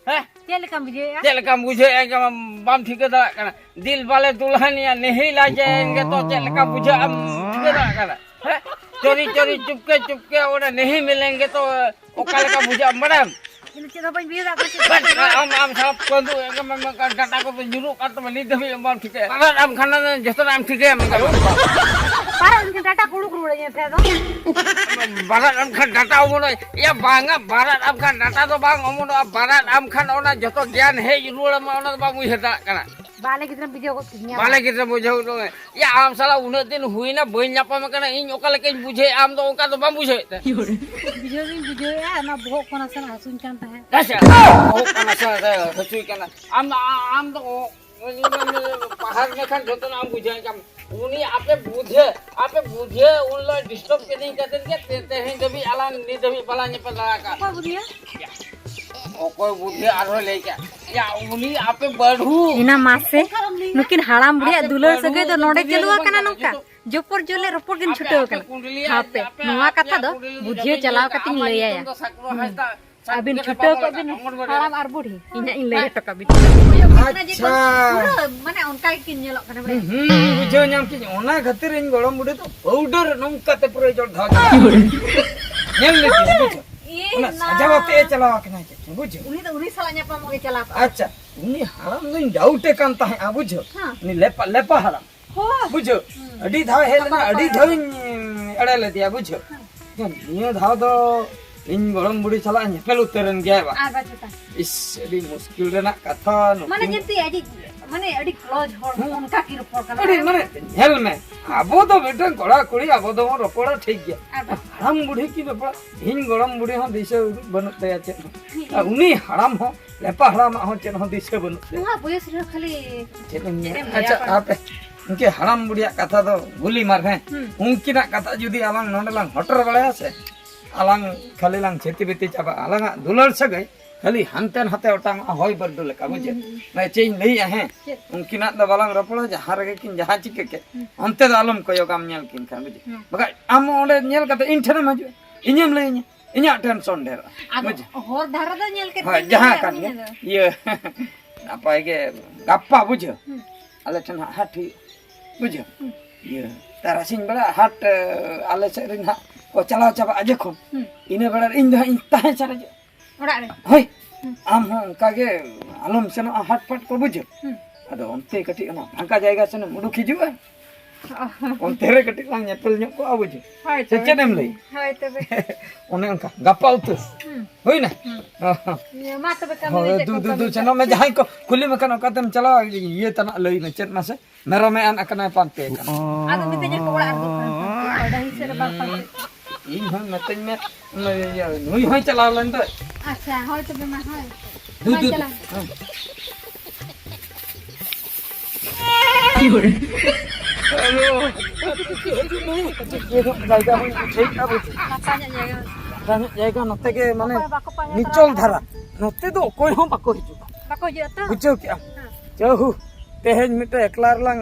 ᱦᱮᱸ? ᱪᱮᱫ ᱞᱮᱠᱟᱢ ᱵᱩᱡᱷᱟᱹᱣᱮᱫᱼᱟ? ᱪᱮᱫ ᱞᱮᱠᱟᱢ ᱵᱩᱡᱷᱟᱹᱣᱮᱫᱼᱟ? ᱮᱠᱫᱚᱢ ᱵᱟᱢ ᱴᱷᱤᱠᱟᱹ ᱫᱟᱲᱮᱭᱟᱜ ᱠᱟᱱᱟ᱾ ᱫᱤᱞ ᱵᱟᱞᱮ ᱫᱩᱞᱦᱟᱱᱤᱭᱟ ᱱᱮᱦᱤ ᱞᱟ ᱡᱟᱭᱮᱝᱜᱮ ᱛᱚ ᱪᱮᱫ ᱞᱮᱠᱟ ᱵᱩᱡᱷᱟᱹᱜᱼᱟ ᱟᱢ ᱴᱷᱤᱠᱟᱹ ᱫᱟᱲᱮᱭᱟᱜ ᱠᱟᱱᱟ? ᱦᱮᱸ? ᱪᱳᱨᱤ ᱪᱳᱨᱤ ᱪᱩᱯᱠᱮ ᱪᱩᱯᱠᱮ ᱚᱸᱰᱮ ᱱᱮᱦᱤ ᱢᱤᱞᱮᱝᱜᱮ ᱛᱚ ᱚᱠᱟ ᱞᱮᱠᱟ ᱵᱩᱡᱷᱟᱹᱜᱼᱟ ᱵᱟᱲᱟᱭᱟᱢ? ᱤᱧ ᱫᱚ ᱪᱮᱫ ᱦᱚᱸ ᱵᱟᱹᱧ ᱵᱩᱡᱷᱟᱹᱣ ᱫᱟᱲᱮᱭᱟᱜ ᱠᱟᱱᱟ, ᱪᱮᱫ ᱵᱟᱝ, ᱟᱢ, ᱟᱢ ᱥᱟᱞᱟᱜ ᱠᱚᱸᱫᱩ ᱮᱠᱫᱚᱢ ᱰᱟᱴᱟ ᱠᱚᱫᱚ ᱧᱩᱨᱩᱜ ᱠᱟᱱ ᱛᱟᱢᱟ, ᱱᱤᱛ ᱫᱷᱟᱹᱵᱤᱡ ᱵᱟᱢ ᱴᱷᱤᱠᱟᱹᱭᱟ᱾ ᱟᱢ ᱠᱷᱟᱱ ᱫᱚ ᱡᱚᱛᱚᱱᱟᱜ ᱮᱢ ᱴᱷᱤᱠᱟᱹᱭᱟ ᱢᱮᱱᱠᱷᱟᱱ᱾ ᱵᱟᱨᱟᱫ ᱮᱱᱠᱷᱟᱱ ᱰᱟᱴᱟ ᱠᱚ ᱩᱰᱩᱠ ᱨᱩᱣᱟᱹᱲ ᱤᱧᱟᱹ ᱛᱟᱦᱮᱸ ᱫᱚ᱾ ᱵᱟᱨᱟᱫ ᱟᱢ ᱠᱷᱟᱱ ᱰᱟᱴᱟ ᱚᱢᱚᱱᱚᱜᱼᱟ᱾ ᱭᱟ ᱵᱟᱝᱟ, ᱵᱟᱨᱟᱫ ᱟᱢ ᱠᱷᱟᱱ ᱰᱟᱴᱟ ᱫᱚ ᱵᱟᱝ ᱚᱢᱚᱱᱚᱜᱼᱟ᱾ ᱵᱟᱨᱟᱫ ᱟᱢ ᱠᱷᱟᱱ ᱚᱱᱟ ᱡᱚᱛᱚ ᱜᱮᱭᱟᱱ ᱦᱮᱡ ᱨᱩᱣᱟᱹᱲ ᱟᱢᱟ, ᱚᱱᱟ ᱫᱚ ᱵᱟᱢ ᱩᱭᱦᱟᱹᱨ ᱫᱟᱲᱮᱭᱟᱜ ᱠᱟᱱᱟ᱾ ᱵᱟᱞᱮ ᱜᱤᱫᱽᱨᱟᱹᱢ ᱵᱩᱡᱷᱟᱹᱣ ᱜᱚᱫ ᱠᱤᱫᱤᱧᱟ᱾ ᱵᱟᱞᱮ ᱜᱤᱫᱽᱨᱟᱹ ᱵᱩᱡᱷᱟᱹᱣ ᱫᱚ᱾ ᱭᱟ ᱟᱢ ᱥᱟᱞᱟᱜ ᱩᱱᱟᱹᱜ ᱫᱤᱱ ᱦᱩᱭᱱᱟ, ᱵᱟᱹᱧ ᱧᱟᱯᱟᱢ ᱟᱠᱟᱱᱟ, ᱤᱧ ᱚᱠᱟ ᱞᱮᱠᱟᱧ ᱵᱩᱡᱷᱟᱹᱣᱮᱫᱼᱟ, ᱟᱢ ᱫᱚ ᱚᱱᱠᱟ ᱫᱚ ᱵᱟᱢ ᱵᱩᱡᱷᱟᱹᱣᱮᱫ ᱛᱮ᱾ ᱵᱩᱡᱷᱟᱹᱣ ᱫᱚᱧ ᱵᱩᱡᱷᱟᱹᱣᱮᱫᱼᱟ, ᱚᱱᱟ ᱵᱚᱦᱚᱜ ᱠᱚ ᱱᱟᱥᱮᱱᱟᱜ ᱦᱟᱹᱥᱩᱧ ᱠᱟᱱ ᱛᱟᱦᱮᱸᱫ᱾ ᱟᱪᱪᱷᱟ, ᱵᱚᱦᱚᱜ ᱠᱚ ᱱᱟᱥᱮ ᱦᱟᱹᱥᱩᱭ ᱠᱟᱱᱟ᱾ ᱟᱢ, ᱟᱢ ᱫᱚ ᱯᱟᱦᱟᱨ ᱞᱮᱠᱷᱟᱱ ᱡᱚᱛᱚᱱᱟᱜ ᱮᱢ ᱵᱩᱡᱷᱟᱹᱣ ᱧᱟᱢ᱾ ᱩᱱᱤ ᱟᱯᱮ ᱵᱩᱫᱷᱮ, ᱟᱯᱮ ᱵᱩᱫᱷᱮ ᱩᱱ ᱦᱤᱞᱳᱜ disturb ᱠᱤᱫᱤᱧ ᱠᱷᱟᱹᱛᱤᱨ ᱜᱮ ᱛᱮ-, ᱛᱮᱦᱮᱧ ᱫᱷᱟᱹᱵᱤᱡ ᱟᱞᱟᱝ ᱱᱤᱛ ᱫᱷᱟᱹᱵᱤᱡ ᱵᱟᱞᱟᱝ ᱧᱮᱯᱮᱞ ᱫᱟᱲᱮ ᱟᱠᱟᱫ᱾ ᱚᱠᱚᱭ ᱵᱩᱫᱷᱮ? ᱚᱠᱚᱭ ᱵᱩᱫᱷᱮ ᱟᱨᱦᱚᱸ ᱞᱟᱹᱭ ᱠᱮᱫ? ᱭᱟ, ᱩᱱᱤ ᱟᱯᱮ ᱵᱟᱹᱲᱦᱩ᱾ ᱮᱱᱟ ᱢᱟᱥᱮ, ᱱᱩᱠᱤᱱ ᱦᱟᱲᱟᱢ ᱵᱩᱲᱦᱤᱭᱟᱜ ᱟᱯᱮ ᱫᱩᱞᱟᱹᱲ ᱵᱟᱹᱲᱦᱩ ᱥᱟᱹᱜᱟᱹᱭ ᱫᱚ ᱱᱚᱰᱮ ᱵᱩᱫᱷᱮ ᱪᱟᱹᱞᱩ ᱫᱚ ᱵᱟᱝ ᱟᱠᱟᱱᱟ ᱠᱟᱱᱟ, ᱱᱚᱝᱠᱟ᱾ ᱡᱚᱛᱚ ᱡᱚᱯᱚᱨ ᱡᱚᱞᱮ ᱨᱚᱯᱚᱲ ᱠᱤᱱ ᱟᱯᱮ, ᱪᱷᱩᱴᱟᱹᱣ ᱟᱯᱮ ᱟᱠᱟᱱᱟ᱾ ᱠᱩᱸᱰᱞᱤ ᱟᱨ ᱦᱟᱯᱮ, ᱟᱯᱮ ᱱᱚᱣᱟ ᱠᱩᱸᱰᱞᱤ ᱠᱟᱛᱷᱟ ᱫᱚ ᱟᱯᱮ ᱵᱩᱫᱷᱤᱭᱟᱹ ᱠᱩᱸᱰᱞᱤ ᱪᱟᱞᱟᱣ ᱟᱯᱮ ᱠᱟᱛᱮᱧ ᱟᱢᱟᱜ ᱞᱟᱹᱭ ᱧᱩᱛᱩᱢ ᱟᱭᱟ᱾ ᱫᱚ ᱥᱟᱠᱨᱚ ᱦᱩᱸ᱾ ᱦᱟᱸᱥᱫᱟ, ᱟᱹᱵᱤᱱ ᱥᱟᱠᱨᱚ ᱪᱷᱩᱴᱟᱹᱣ ᱠᱚᱜ ᱵᱤᱱ, ᱚᱝᱜᱚᱱᱵᱟᱲᱤ ᱨᱮ᱾ ᱦᱟᱲᱟᱢ ᱟᱨ ᱵᱩᱲᱦᱤ᱾ ᱤᱧ ᱦᱟᱸᱜ ᱤᱧ ᱞᱟᱹᱭ ᱦᱚᱴᱚ ᱠᱟᱜ ᱵᱤᱱ᱾ ᱟᱪᱪᱷᱟ᱾ ᱯᱩᱨᱟᱹ ᱢᱟᱱᱮ ᱚᱱᱠᱟ ᱜᱮᱠᱤᱱ ᱧᱮᱞᱚᱜ ᱠᱟᱱᱟ, ᱵᱟᱲᱟᱭ? ᱦᱩᱸ, ᱵᱩᱡᱷᱟᱹᱣ ᱧᱟᱢ ᱠᱤᱧ᱾ ᱚᱱᱟ ᱠᱷᱟᱹᱛᱤᱨ ᱤᱧ ᱜᱚᱲᱚᱢ ᱵᱩᱰᱷᱤ ᱫᱚ powder ᱱᱚᱝᱠᱟ ᱛᱮ ᱯᱩᱨᱟᱹ ᱡᱚᱞ ᱫᱷᱟᱣ ᱧᱮᱞ ᱞᱮᱫᱮᱭᱟ, ᱵᱩᱡᱷᱟᱹᱣ? ᱤᱭᱟᱹ ᱢᱟᱱᱮ ᱱᱟ᱾ ᱥᱟᱡᱟᱣ ᱟᱛᱮ ᱮ ᱪᱟᱞᱟᱣ ᱟᱠᱟᱱᱟ, ᱪᱮᱫ ᱪᱚᱝ, ᱵᱩᱡᱷᱟᱹᱣ? ᱩᱱᱤ ᱫᱚ ᱩᱱᱤ ᱥᱟᱞᱟᱜ ᱧᱟᱯᱟᱢᱚᱜ ᱜᱮ ᱪᱟᱞᱟᱣ ᱠᱚᱜᱼᱟ᱾ ᱟᱪᱪᱷᱟ, ᱩᱱᱤ ᱦᱟᱲᱟᱢ ᱫᱚᱧ doubt ᱮ ᱠᱟᱱ ᱛᱟᱦᱮᱸᱫᱼᱟ, ᱵᱩᱡᱷᱟᱹᱣ? ᱦᱮᱸ᱾ ᱩᱱᱤ ᱞᱮᱯᱟ, ᱞᱮᱯᱟ ᱦᱟᱲᱟᱢ᱾ ᱦᱳᱭ᱾ ᱵᱩᱡᱷᱟᱹᱣ? ᱦᱩᱸ᱾ ᱟᱹᱰᱤ ᱫᱷᱟᱣ ᱦᱮᱡ ᱞᱮᱱᱟ, ᱟᱹᱰᱤ ᱫᱷᱟᱣ ᱤᱧ ᱮᱲᱮ ᱞᱮᱫᱮᱭᱟ, ᱵᱩᱡᱷᱟᱹᱣ? ᱦᱩᱸ᱾ ᱱᱤᱭᱟᱹ ᱫᱷᱟᱣ ᱫᱚ ᱤᱧ ᱜᱚᱲᱚᱢ ᱵᱩᱲᱦᱤ ᱥᱟᱞᱟᱜ ᱧᱮᱯᱮᱞ ᱩᱛᱟᱹᱨᱮᱱ ᱜᱮᱭᱟ ᱵᱟ᱾ ᱟᱨ ᱵᱟᱪᱮᱛᱟ᱾ ᱤᱥ, ᱟᱹᱰᱤ ᱢᱩᱥᱠᱤᱞ ᱨᱮᱱᱟᱜ ᱠᱟᱛᱷᱟ᱾ ᱢᱟᱱᱮ ᱱᱩᱠᱤᱱ ᱡᱮᱱᱛᱮ ᱟᱹᱰᱤ, ᱢᱟᱱᱮ ᱟᱹᱰᱤ close ᱦᱚᱲ, ᱦᱩᱸ᱾ ᱚᱱᱠᱟ ᱠᱤ ᱨᱚᱯᱚᱲ ᱠᱟᱱᱟ? ᱟᱹᱰᱤ, ᱢᱟᱱᱮ, ᱧᱮᱞ ᱢᱮ, ᱟᱵᱚ ᱫᱚ ᱢᱤᱫᱴᱟᱝ ᱠᱚᱲᱟ ᱠᱩᱲᱤ, ᱟᱵᱚ ᱫᱚᱵᱚᱱ ᱨᱚᱯᱚᱲᱟ, ᱴᱷᱤᱠ ᱜᱮᱭᱟ᱾ ᱟᱨ ᱵᱟᱪᱮᱛᱟ᱾ ᱦᱟᱲᱟᱢ ᱵᱩᱲᱦᱤ ᱠᱤᱱ ᱨᱚᱯᱚᱲᱟ, ᱤᱧ ᱜᱚᱲᱚᱢ ᱵᱩᱲᱦᱤ ᱦᱚᱸ ᱫᱤᱥᱟᱹ ᱩᱫᱩᱜ ᱵᱟᱹᱱᱩᱜ ᱛᱟᱭᱟ ᱪᱮᱫ ᱦᱚᱸ᱾ ᱦᱩᱸ᱾ ᱟᱨ ᱩᱱᱤ ᱦᱟᱲᱟᱢ ᱦᱚᱸ, ᱞᱮᱯᱟ ᱦᱟᱲᱟᱢᱟᱜ ᱦᱚᱸ ᱪᱮᱫ ᱦᱚᱸ ᱫᱤᱥᱟᱹ ᱵᱟᱹᱱᱩᱜ ᱛᱟᱭᱟ᱾ ᱱᱚᱣᱟ ᱵᱚᱭᱮᱥ ᱨᱮᱦᱚᱸ ᱠᱷᱟᱹᱞᱤ ᱪᱮᱫ ᱮᱢ ᱧᱮᱞᱟ? ᱪᱮᱫ ᱮᱢ ᱞᱟᱹᱭᱟ ᱟᱪᱪᱷᱟ, ᱠᱚᱣᱟ? ᱟᱯᱮ ᱩᱱᱠᱤᱱ ᱦᱟᱲᱟᱢ ᱵᱩᱲᱦᱤᱭᱟᱜ ᱠᱟᱛᱷᱟ ᱫᱚ ᱜᱩᱞᱤ ᱢᱟᱨ, ᱦᱮᱸ? ᱦᱩᱸ᱾ ᱩᱱᱠᱤᱱᱟᱜ ᱠᱟᱛᱷᱟ ᱡᱩᱫᱤ ᱟᱞᱟᱝ ᱱᱚᱰᱮ ᱞᱟᱝ ᱦᱚᱴᱚᱨ ᱵᱟᱲᱟᱭᱟ ᱥᱮ, ᱟᱞᱟᱝ ᱠᱷᱟᱹᱞᱤ ᱞᱟᱝ ᱪᱷᱮᱛᱤ ᱵᱤᱛᱤ ᱪᱟᱵᱟᱜᱼᱟ, ᱟᱞᱟᱝᱟᱜ ᱫᱩᱞᱟᱹᱲ ᱥᱟᱹᱜᱟᱹᱭ ᱠᱷᱟᱹᱞᱤ ᱦᱟᱱᱛᱮ ᱱᱟᱛᱮ ᱚᱴᱟᱝᱚᱜᱼᱟ, ᱦᱚᱭ ᱵᱟᱹᱨᱰᱩ ᱞᱮᱠᱟ, ᱵᱩᱡᱷᱟᱹᱣ? ᱦᱩᱸ, ᱦᱩᱸ᱾ ᱢᱟᱱᱮ ᱪᱮᱫ ᱤᱧ ᱞᱟᱹᱭᱮᱜᱼᱟ, ᱦᱮᱸ? ᱪᱮᱫ? ᱩᱱᱠᱤᱱᱟᱜ ᱫᱚ ᱵᱟᱞᱟᱝ ᱨᱚᱯᱚᱲᱟ, ᱡᱟᱦᱟᱸ ᱨᱮᱜᱮ ᱠᱤᱱ ᱡᱟᱦᱟᱸ ᱪᱤᱠᱟᱹ ᱠᱮᱫ, ᱦᱩᱸ᱾ ᱚᱱᱛᱮ ᱫᱚ ᱟᱞᱚᱢ ᱠᱚᱭᱚᱜᱟ, ᱟᱢ ᱧᱮᱞ ᱠᱤᱱ ᱠᱷᱟᱱ, ᱵᱩᱡᱷᱟᱹᱣ? ᱦᱩᱸ᱾ ᱵᱟᱠᱷᱟᱡ ᱟᱢ ᱚᱸᱰᱮ ᱧᱮᱞ ᱠᱟᱛᱮ ᱤᱧ ᱴᱷᱮᱱᱮᱢ ᱦᱤᱡᱩᱜᱼᱟ, ᱤᱧᱮᱢ ᱞᱟᱹᱭᱟᱹᱧᱟ, ᱤᱧᱟᱹᱜ tension ᱰᱷᱮᱨᱚᱜᱼᱟ, ᱟᱫᱚ ᱵᱩᱡᱷᱟᱹᱣ? ᱦᱚᱨ ᱫᱷᱟᱨᱮ ᱫᱚ ᱧᱮᱞ ᱠᱟᱛᱮ ᱦᱳᱭ, ᱜᱮ ᱡᱟᱦᱟᱸ ᱧᱮᱞ ᱠᱟᱱ ᱜᱮ, ᱟᱹᱜᱩᱭ ᱢᱮ ᱫᱚ᱾ ᱤᱭᱟᱹ, ᱱᱟᱯᱟᱭ ᱜᱮ, ᱜᱟᱯᱟ, ᱵᱩᱡᱷᱟᱹᱣ? ᱦᱩᱸ᱾ ᱟᱞᱮ ᱴᱷᱮᱱ ᱦᱟᱸᱜ ᱦᱟᱴ ᱦᱩᱭᱩᱜᱼᱟ, ᱵᱩᱡᱷᱟᱹᱣ? ᱦᱩᱸ᱾ ᱤᱭᱟᱹ, ᱛᱟᱨᱟᱥᱤᱧ ᱵᱮᱲᱟ ᱦᱟᱴ, ᱮ, ᱟᱞᱮ ᱥᱮᱫ ᱨᱮᱱ ᱦᱟᱸᱜ ᱠᱚ ᱪᱟᱞᱟᱣ ᱪᱟᱵᱟᱜᱼᱟ ᱡᱚᱠᱷᱚᱱ, ᱦᱩᱸ᱾ ᱤᱱᱟᱹ ᱵᱮᱲᱟ ᱨᱮ ᱤᱧ ᱫᱚ ᱦᱟᱸᱜ ᱤᱧ ᱛᱟᱦᱮᱸ ᱥᱟᱨᱮᱡᱚᱜᱼᱟ᱾ ᱚᱲᱟᱜ ᱨᱮ? ᱦᱳᱭ᱾ ᱦᱩᱸ᱾ ᱟᱢ ᱦᱚᱸ ᱚᱱᱠᱟ ᱜᱮ ᱟᱞᱚᱢ ᱥᱮᱱᱚᱜᱼᱟ ᱦᱟᱴ ᱯᱟᱴ ᱠᱚ, ᱵᱩᱡᱷᱟᱹᱣ? ᱦᱩᱸ᱾ ᱟᱫᱚ ᱚᱱᱛᱮ ᱠᱟᱹᱴᱤᱡ ᱚᱱᱟ ᱯᱷᱟᱸᱠᱟ ᱡᱟᱭᱜᱟ ᱥᱮᱱᱮᱢ ᱩᱰᱩᱠ ᱦᱤᱡᱩᱜᱼᱟ᱾ ᱚᱱᱛᱮ ᱨᱮ ᱠᱟᱹᱴᱤᱡ ᱞᱟᱝ ᱧᱮᱯᱮᱞ ᱧᱚᱜ ᱠᱚᱜᱼᱟ, ᱵᱩᱡᱷᱟᱹᱣ᱾ ᱦᱳᱭ ᱥᱮ ᱛᱚᱵᱮ᱾ ᱪᱮᱫ ᱮᱢ ᱞᱟᱹᱭ? ᱦᱳᱭ ᱛᱚᱵᱮ᱾ ᱚᱱᱮ ᱚᱱᱠᱟ, ᱜᱟᱯᱟ ᱩᱛᱟᱹᱨ᱾ ᱦᱩᱸ᱾ ᱦᱩᱭᱱᱟ? ᱦᱩᱸ᱾ ᱦᱚᱸ, ᱦᱚᱸ᱾ ᱤᱭᱟᱹ, ᱢᱟ ᱛᱚᱵᱮ ᱠᱟᱹᱢᱤ ᱦᱳᱭ, ᱨᱮ ᱪᱮᱫ ᱫᱩ, ᱠᱚ ᱫᱩ, ᱫᱩ, ᱠᱟᱹᱢᱤ ᱥᱮᱱᱚᱜ ᱢᱮ, ᱠᱟᱱᱟ? ᱡᱟᱦᱟᱸᱭ ᱠᱚ ᱠᱩᱞᱤ ᱢᱮᱠᱷᱟᱱ ᱚᱠᱟᱛᱮᱢ ᱪᱟᱞᱟᱣᱟ, ᱤᱭᱟᱹ ᱛᱮᱱᱟᱜ ᱞᱟᱹᱭ ᱢᱮ, ᱪᱮᱫ ᱢᱟᱥᱮ? ᱢᱮᱨᱚᱢᱮ ᱟᱱ ᱟᱠᱟᱱᱟᱭ ᱯᱟᱱᱛᱮ ᱠᱟᱱᱟ᱾ ᱟᱫᱚ ᱢᱤᱛᱟᱹᱧᱟ ᱠᱚ ᱚᱲᱟᱜ ᱨᱮᱫᱚ ᱚᱠᱚᱭ ᱯᱟᱱᱛᱮ ᱠᱚᱣᱟ? ᱰᱟᱹᱦᱤ ᱥᱮᱫ ᱨᱮ ᱵᱟᱨ ᱯᱟᱱᱛᱮ᱾ ᱤᱧ ᱦᱚᱸ ᱢᱤᱛᱟᱹᱧ ᱢᱮ, ᱤᱭᱟᱹ, ᱱᱩᱭ ᱦᱚᱸᱭ ᱪᱟᱞᱟᱣ ᱞᱮᱱ ᱫᱚᱭ᱾ ᱟᱪᱪᱷᱟ, ᱦᱳᱭ ᱛᱚᱵᱮ ᱢᱟ, ᱦᱳᱭ᱾ ᱫᱩ, ᱢᱟ ᱫᱩ, ᱪᱟᱞᱟᱜ᱾ ᱦᱮᱸ᱾ ᱦᱮᱞᱳ᱾ ᱡᱟᱭᱜᱟ ᱦᱚᱸᱧ ᱵᱩᱡᱷᱟᱹᱣᱮᱫᱼᱟ, ᱵᱩᱡᱷᱟᱹᱣ᱾ ᱞᱟᱛᱟᱨ ᱧᱚᱜ ᱡᱟᱭᱜᱟ᱾ ᱞᱟᱛᱟᱨ ᱧᱚᱜ ᱡᱟᱭᱜᱟ, ᱱᱚᱛᱮ ᱜᱮ ᱢᱟᱱᱮ ᱚᱠᱚᱭ ᱵᱟᱠᱚ ᱯᱟᱸᱡᱟ ᱱᱤᱪᱚᱞ ᱛᱟᱲᱟᱣ ᱫᱷᱟᱨᱟ᱾ ᱱᱚᱛᱮ ᱫᱚ ᱚᱠᱚᱭ ᱦᱚᱸ ᱵᱟᱠᱚ ᱦᱤᱡᱩᱜᱼᱟ᱾ ᱵᱟᱠᱚ ᱦᱤᱡᱩᱜᱼᱟ ᱛᱚ? ᱵᱩᱡᱷᱟᱹᱣ ᱠᱮᱜᱼᱟᱢ? ᱦᱮᱸ᱾ ᱡᱟᱹᱦᱩ, ᱛᱮᱦᱮᱧ ᱢᱤᱫᱴᱮᱡ ᱮᱠᱞᱟ ᱨᱮᱞᱟᱝ,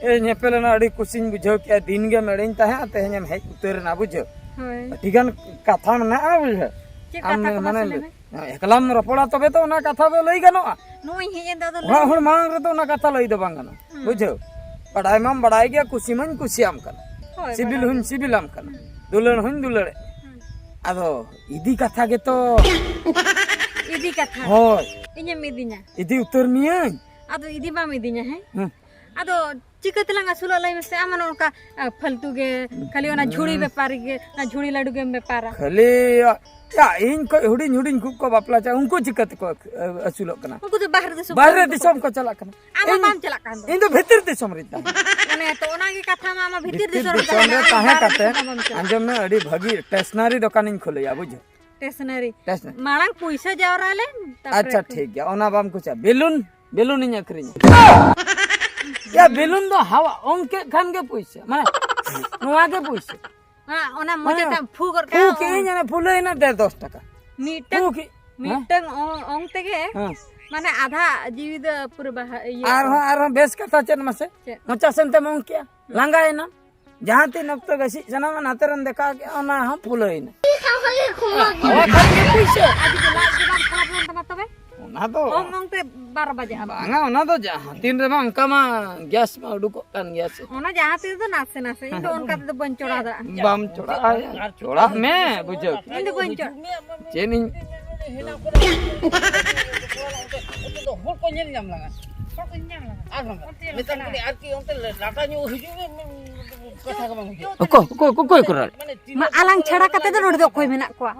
ᱮ, ᱧᱮᱯᱮᱞ ᱮᱱᱟ, ᱟᱹᱰᱤ ᱠᱩᱥᱤᱧ ᱵᱩᱡᱷᱟᱹᱣ ᱠᱮᱜᱼᱟ᱾ ᱫᱤᱱ ᱜᱮᱢ ᱮᱲᱮᱧ ᱛᱟᱦᱮᱸᱫ, ᱛᱮᱦᱮᱧᱮᱢ ᱦᱮᱡ ᱩᱛᱟᱹᱨ ᱮᱱᱟ, ᱵᱩᱡᱷᱟᱹᱣ᱾ ᱦᱳᱭ᱾ ᱟᱹᱰᱤ ᱜᱟᱱ ᱠᱟᱛᱷᱟ ᱢᱮᱱᱟᱜᱼᱟ, ᱵᱩᱡᱷᱟᱹᱣ᱾ ᱪᱮᱫ ᱟᱢ ᱠᱟᱛᱷᱟ ᱠᱚ ᱢᱟᱱᱮ ᱢᱟᱥᱮ ᱞᱟᱹᱭ ᱢᱮ? ᱮᱠᱞᱟᱢ ᱨᱚᱯᱚᱲᱟ ᱛᱚᱵᱮ ᱛᱚ ᱚᱱᱟ ᱠᱟᱛᱷᱟ ᱫᱚ ᱞᱟᱹᱭ ᱜᱟᱱᱚᱜᱼᱟ᱾ ᱱᱚᱜᱼᱚᱭ ᱤᱧ ᱦᱮᱡ ᱮᱱ ᱫᱚ ᱟᱫᱚ ᱞᱟᱹᱭ ᱚᱲᱟᱜ ᱢᱮ᱾ ᱦᱚᱲ ᱢᱟᱲᱟᱝ ᱨᱮᱫᱚ ᱚᱱᱟ ᱠᱟᱛᱷᱟ ᱞᱟᱹᱭ ᱫᱚ ᱵᱟᱝ ᱜᱟᱱᱚᱜᱼᱟ, ᱦᱩᱸ᱾ ᱵᱩᱡᱷᱟᱹᱣ᱾ ᱵᱟᱰᱟᱭ ᱢᱟᱢ ᱵᱟᱰᱟᱭ ᱜᱮᱭᱟ, ᱠᱩᱥᱤ ᱢᱟᱧ ᱠᱩᱥᱤᱭᱟᱢ ᱠᱟᱱᱟ, ᱦᱳᱭ, ᱥᱤᱵᱤᱞ ᱵᱟᱰᱟᱭ ᱦᱚᱧ ᱜᱮ᱾ ᱥᱤᱵᱤᱞᱟᱢ ᱠᱟᱱᱟ, ᱦᱩᱸ᱾ ᱫᱩᱞᱟᱹᱲ ᱦᱚᱧ ᱫᱩᱞᱟᱹᱲᱮᱫ᱾ ᱦᱩᱸ᱾ ᱟᱫᱚ ᱤᱫᱤ ᱠᱟᱛᱷᱟ ᱜᱮᱛᱚ᱾ ᱤᱫᱤ ᱠᱟᱛᱷᱟ? ᱦᱳᱭ᱾ ᱤᱧᱮᱢ ᱤᱫᱤᱧᱟ? ᱤᱫᱤ ᱩᱛᱟᱹᱨ ᱢᱤᱭᱟᱹᱧ᱾ ᱟᱫᱚ ᱤᱫᱤ ᱵᱟᱢ ᱤᱫᱤᱧᱟ, ᱦᱮᱸ? ᱦᱩᱸ᱾ ᱟᱫᱚ ᱪᱤᱠᱟᱹ ᱛᱮᱞᱟᱝ ᱟᱹᱥᱩᱞᱚᱜ ᱞᱟᱹᱭ ᱢᱮᱥᱮ? ᱟᱢ ᱱᱚᱜᱼᱚ ᱱᱚᱝᱠᱟ, ᱟ, ᱯᱷᱟᱞᱛᱩ ᱜᱮ, ᱠᱷᱟᱹᱞᱤ ᱚᱱᱟ ᱡᱷᱩᱲᱤ ᱦᱩᱸ᱾ ᱵᱮᱯᱟᱨ ᱜᱮ, ᱚᱱᱟ ᱡᱷᱩᱲᱤ ᱞᱟᱹᱰᱩ ᱜᱮᱢ ᱵᱮᱯᱟᱨᱟ᱾ ᱠᱷᱟᱹᱞᱤ, ᱭᱟ, ᱤᱧ ᱠᱷᱚᱡ ᱦᱩᱰᱤᱧ ᱦᱩᱰᱤᱧ ᱠᱚ ᱠᱚ ᱵᱟᱯᱞᱟ ᱪᱟᱜᱼᱟ, ᱩᱱᱠᱩ ᱪᱤᱠᱟᱹ ᱛᱮᱠᱚ ᱟᱹ-, ᱟᱹᱥᱩᱞᱚᱜ ᱠᱟᱱᱟ? ᱩᱱᱠᱩ ᱫᱚ ᱵᱟᱦᱨᱮ ᱫᱤᱥᱚᱢ ᱵᱟᱦᱨᱮ ᱠᱚᱨᱮ ᱠᱚ ᱫᱤᱥᱚᱢ ᱠᱚ ᱪᱟᱞᱟᱜ ᱠᱟᱱᱟ᱾ ᱟᱢ ᱢᱟ ᱤᱧ, ᱵᱟᱢ ᱪᱟᱞᱟᱜ ᱠᱟᱱ ᱫᱚ᱾ ᱤᱧ ᱫᱚ ᱵᱷᱤᱛᱤᱨ ᱫᱤᱥᱚᱢ ᱨᱤᱧ ᱛᱟᱦᱮᱱᱟ᱾ ᱚᱱᱮ ᱛᱚ, ᱚᱱᱟ ᱜᱮ ᱠᱟᱛᱷᱟ ᱢᱟ, ᱟᱢ ᱢᱟ ᱵᱷᱤᱛᱤᱨ ᱵᱷᱤᱛᱤᱨ ᱫᱤᱥᱚᱢ ᱨᱮ ᱫᱤᱥᱚᱢ ᱨᱮ ᱛᱟᱦᱮᱱᱟ, ᱛᱟᱦᱮᱸ ᱵᱟᱦᱨᱮ ᱠᱟᱛᱮ, ᱫᱤᱥᱚᱢ ᱢᱟ ᱵᱟᱢ ᱪᱟᱞᱟᱜ᱾ ᱟᱸᱡᱚᱢ ᱢᱮ, ᱟᱹᱰᱤ ᱵᱷᱟᱹᱜᱤ ᱴᱮᱥᱱᱟᱨᱤ ᱫᱚᱠᱟᱱᱤᱧ ᱠᱷᱩᱞᱟᱹᱭᱟ, ᱵᱩᱡᱷᱟᱹᱣ᱾ ᱴᱮᱥᱱᱟᱨᱤ᱾ ᱴᱮᱥᱱᱟᱨᱤ᱾ ᱢᱟᱲᱟᱝ ᱯᱩᱭᱥᱟᱹ ᱡᱟᱣᱨᱟ ᱞᱮᱢ, ᱛᱟᱯᱚᱨᱮ ᱟᱪᱪᱷᱟ, ᱠᱷᱩᱞ᱾ ᱴᱷᱤᱠ ᱜᱮᱭᱟ, ᱚᱱᱟ ᱵᱟᱢ ᱠᱩᱥᱤᱭᱟᱜᱼᱟ᱾ ᱵᱮᱞᱩᱱ, ᱵᱮᱞᱩᱱᱤᱧ ᱟᱹᱠᱷᱨᱤᱧᱟ᱾ ᱭᱟ, ᱵᱮᱞᱩᱱ ᱫᱚ ᱦᱟᱣᱟ ᱚᱝ ᱠᱮᱫ ᱠᱷᱟᱱ ᱜᱮ ᱯᱩᱭᱥᱟᱹ, ᱢᱟᱱᱮ, ᱱᱚᱣᱟ ᱜᱮ ᱯᱩᱭᱥᱟᱹ᱾ ᱦᱮᱸ, ᱚᱱᱟ ᱢᱚᱪᱟ ᱦᱮᱸ᱾ ᱛᱮᱢ ᱯᱷᱩ ᱜᱚᱫ ᱯᱷᱩ ᱠᱟᱜᱼᱟ᱾ ᱠᱮᱜ ᱟᱹᱧ, ᱚᱱᱟ ᱯᱷᱩᱞᱟᱹᱭᱮᱱᱟ ᱰᱷᱮᱨ ᱫᱚᱥ ᱴᱟᱠᱟ᱾ ᱢᱤᱫᱴᱟᱝ, ᱯᱷᱩ ᱠᱮᱜ-, ᱦᱮᱸ? ᱢᱤᱫᱴᱟᱝ ᱚᱝ, ᱚᱝ ᱛᱮᱜᱮ, ᱦᱮᱸ᱾ ᱢᱟᱱᱮ, ᱟᱫᱷᱟ ᱡᱤᱣᱤ ᱫᱚ ᱯᱩᱨᱟᱹ ᱵᱟᱦᱟ, ᱤᱭᱟᱹ᱾ ᱟᱨᱦᱚᱸ, ᱟᱨᱦᱚᱸ ᱵᱮᱥ ᱠᱟᱛᱷᱟ ᱪᱮᱫ ᱢᱟᱥᱮ? ᱪᱮᱫ? ᱢᱚᱪᱟ ᱥᱮᱱ ᱛᱮᱢ ᱚᱝ ᱠᱮᱜᱼᱟ, ᱞᱟᱸᱜᱟᱭᱮᱱᱟᱢ᱾ ᱡᱟᱦᱟᱸ ᱛᱤᱱ ᱚᱠᱛᱚ ᱜᱟᱹᱥᱤᱡ ᱥᱟᱱᱟᱢᱟ, ᱱᱟᱛᱮ ᱨᱮᱢ ᱫᱮᱠᱷᱟᱣ ᱠᱮᱜᱼᱟ, ᱚᱱᱟ ᱦᱚᱸ ᱯᱷᱩᱞᱟᱹᱭᱮᱱᱟ᱾ ᱦᱟᱣᱟ ᱠᱷᱟᱱ ᱜᱮ ᱯᱩᱭᱥᱟᱹ᱾ ᱟᱨ ᱡᱩᱫᱤ ᱞᱟᱡ ᱜᱮ ᱵᱟᱝ ᱠᱷᱟᱨᱟᱯ ᱞᱮᱱ ᱛᱟᱢᱟ ᱛᱚᱵᱮ? ᱚᱱᱟ ᱫᱚ ᱚᱝ ᱚᱝ ᱛᱮ ᱵᱟᱨ ᱵᱟᱡᱟᱜᱼᱟ᱾ ᱵᱟᱝᱟ, ᱚᱱᱟ ᱫᱚ ᱡᱟᱦᱟᱸ ᱛᱤᱱ ᱨᱮᱢᱟ ᱚᱱᱠᱟ ᱢᱟ ᱜᱮᱥ ᱢᱟ ᱩᱰᱩᱠᱚᱜ ᱠᱟᱱ ᱜᱮᱭᱟ ᱥᱮ᱾ ᱚᱱᱟ ᱡᱟᱦᱟᱸ ᱛᱤᱥ ᱫᱚ ᱱᱟᱥᱮ ᱱᱟᱥᱮ, ᱤᱧ ᱫᱚ ᱚᱱᱠᱟ ᱛᱮᱫᱚ ᱵᱟᱹᱧ ᱪᱚᱲᱟ ᱫᱟᱲᱮᱭᱟᱜᱼᱟ᱾ ᱵᱟᱢ ᱪᱚᱲᱟᱜᱼᱟ, ᱪᱚᱲᱟᱜ ᱢᱮ, ᱵᱩᱡᱷᱟᱹᱣ᱾ ᱤᱧ ᱫᱚ ᱵᱟᱹᱧ ᱪᱚᱲᱟᱜᱼᱟ᱾ ᱪᱮᱫ ᱤᱧ ᱦᱚᱲ ᱠᱚ ᱧᱮᱞ ᱧᱟᱢ ᱞᱟᱝᱟ᱾ ᱟᱨ ᱵᱟᱝ, ᱢᱮᱛᱟᱢ ᱠᱟᱹᱱᱟᱹᱧ ᱟᱨᱠᱤ ᱚᱱᱛᱮ ᱞᱟᱴᱟ ᱧᱚᱜ ᱦᱤᱡᱩᱜ ᱢᱮ, ᱢᱮ, ᱢᱮ, ᱠᱟᱛᱷᱟ ᱜᱮ ᱵᱟᱝ ᱦᱩᱭᱩᱜᱼᱟ᱾ ᱚᱠᱚᱭ, ᱚᱠᱚᱭ, ᱚᱠᱚᱭ ᱠᱚ ᱨᱚᱲ? ᱢᱟᱱᱮ ᱛᱤᱱᱟᱹᱜ ᱢᱟ, ᱟᱞᱟᱝ ᱪᱷᱟᱲᱟ ᱠᱟᱛᱮ ᱫᱚ ᱱᱚᱰᱮ ᱫᱚ ᱚᱠᱚᱭ ᱢᱮᱱᱟᱜ ᱠᱚᱣᱟ?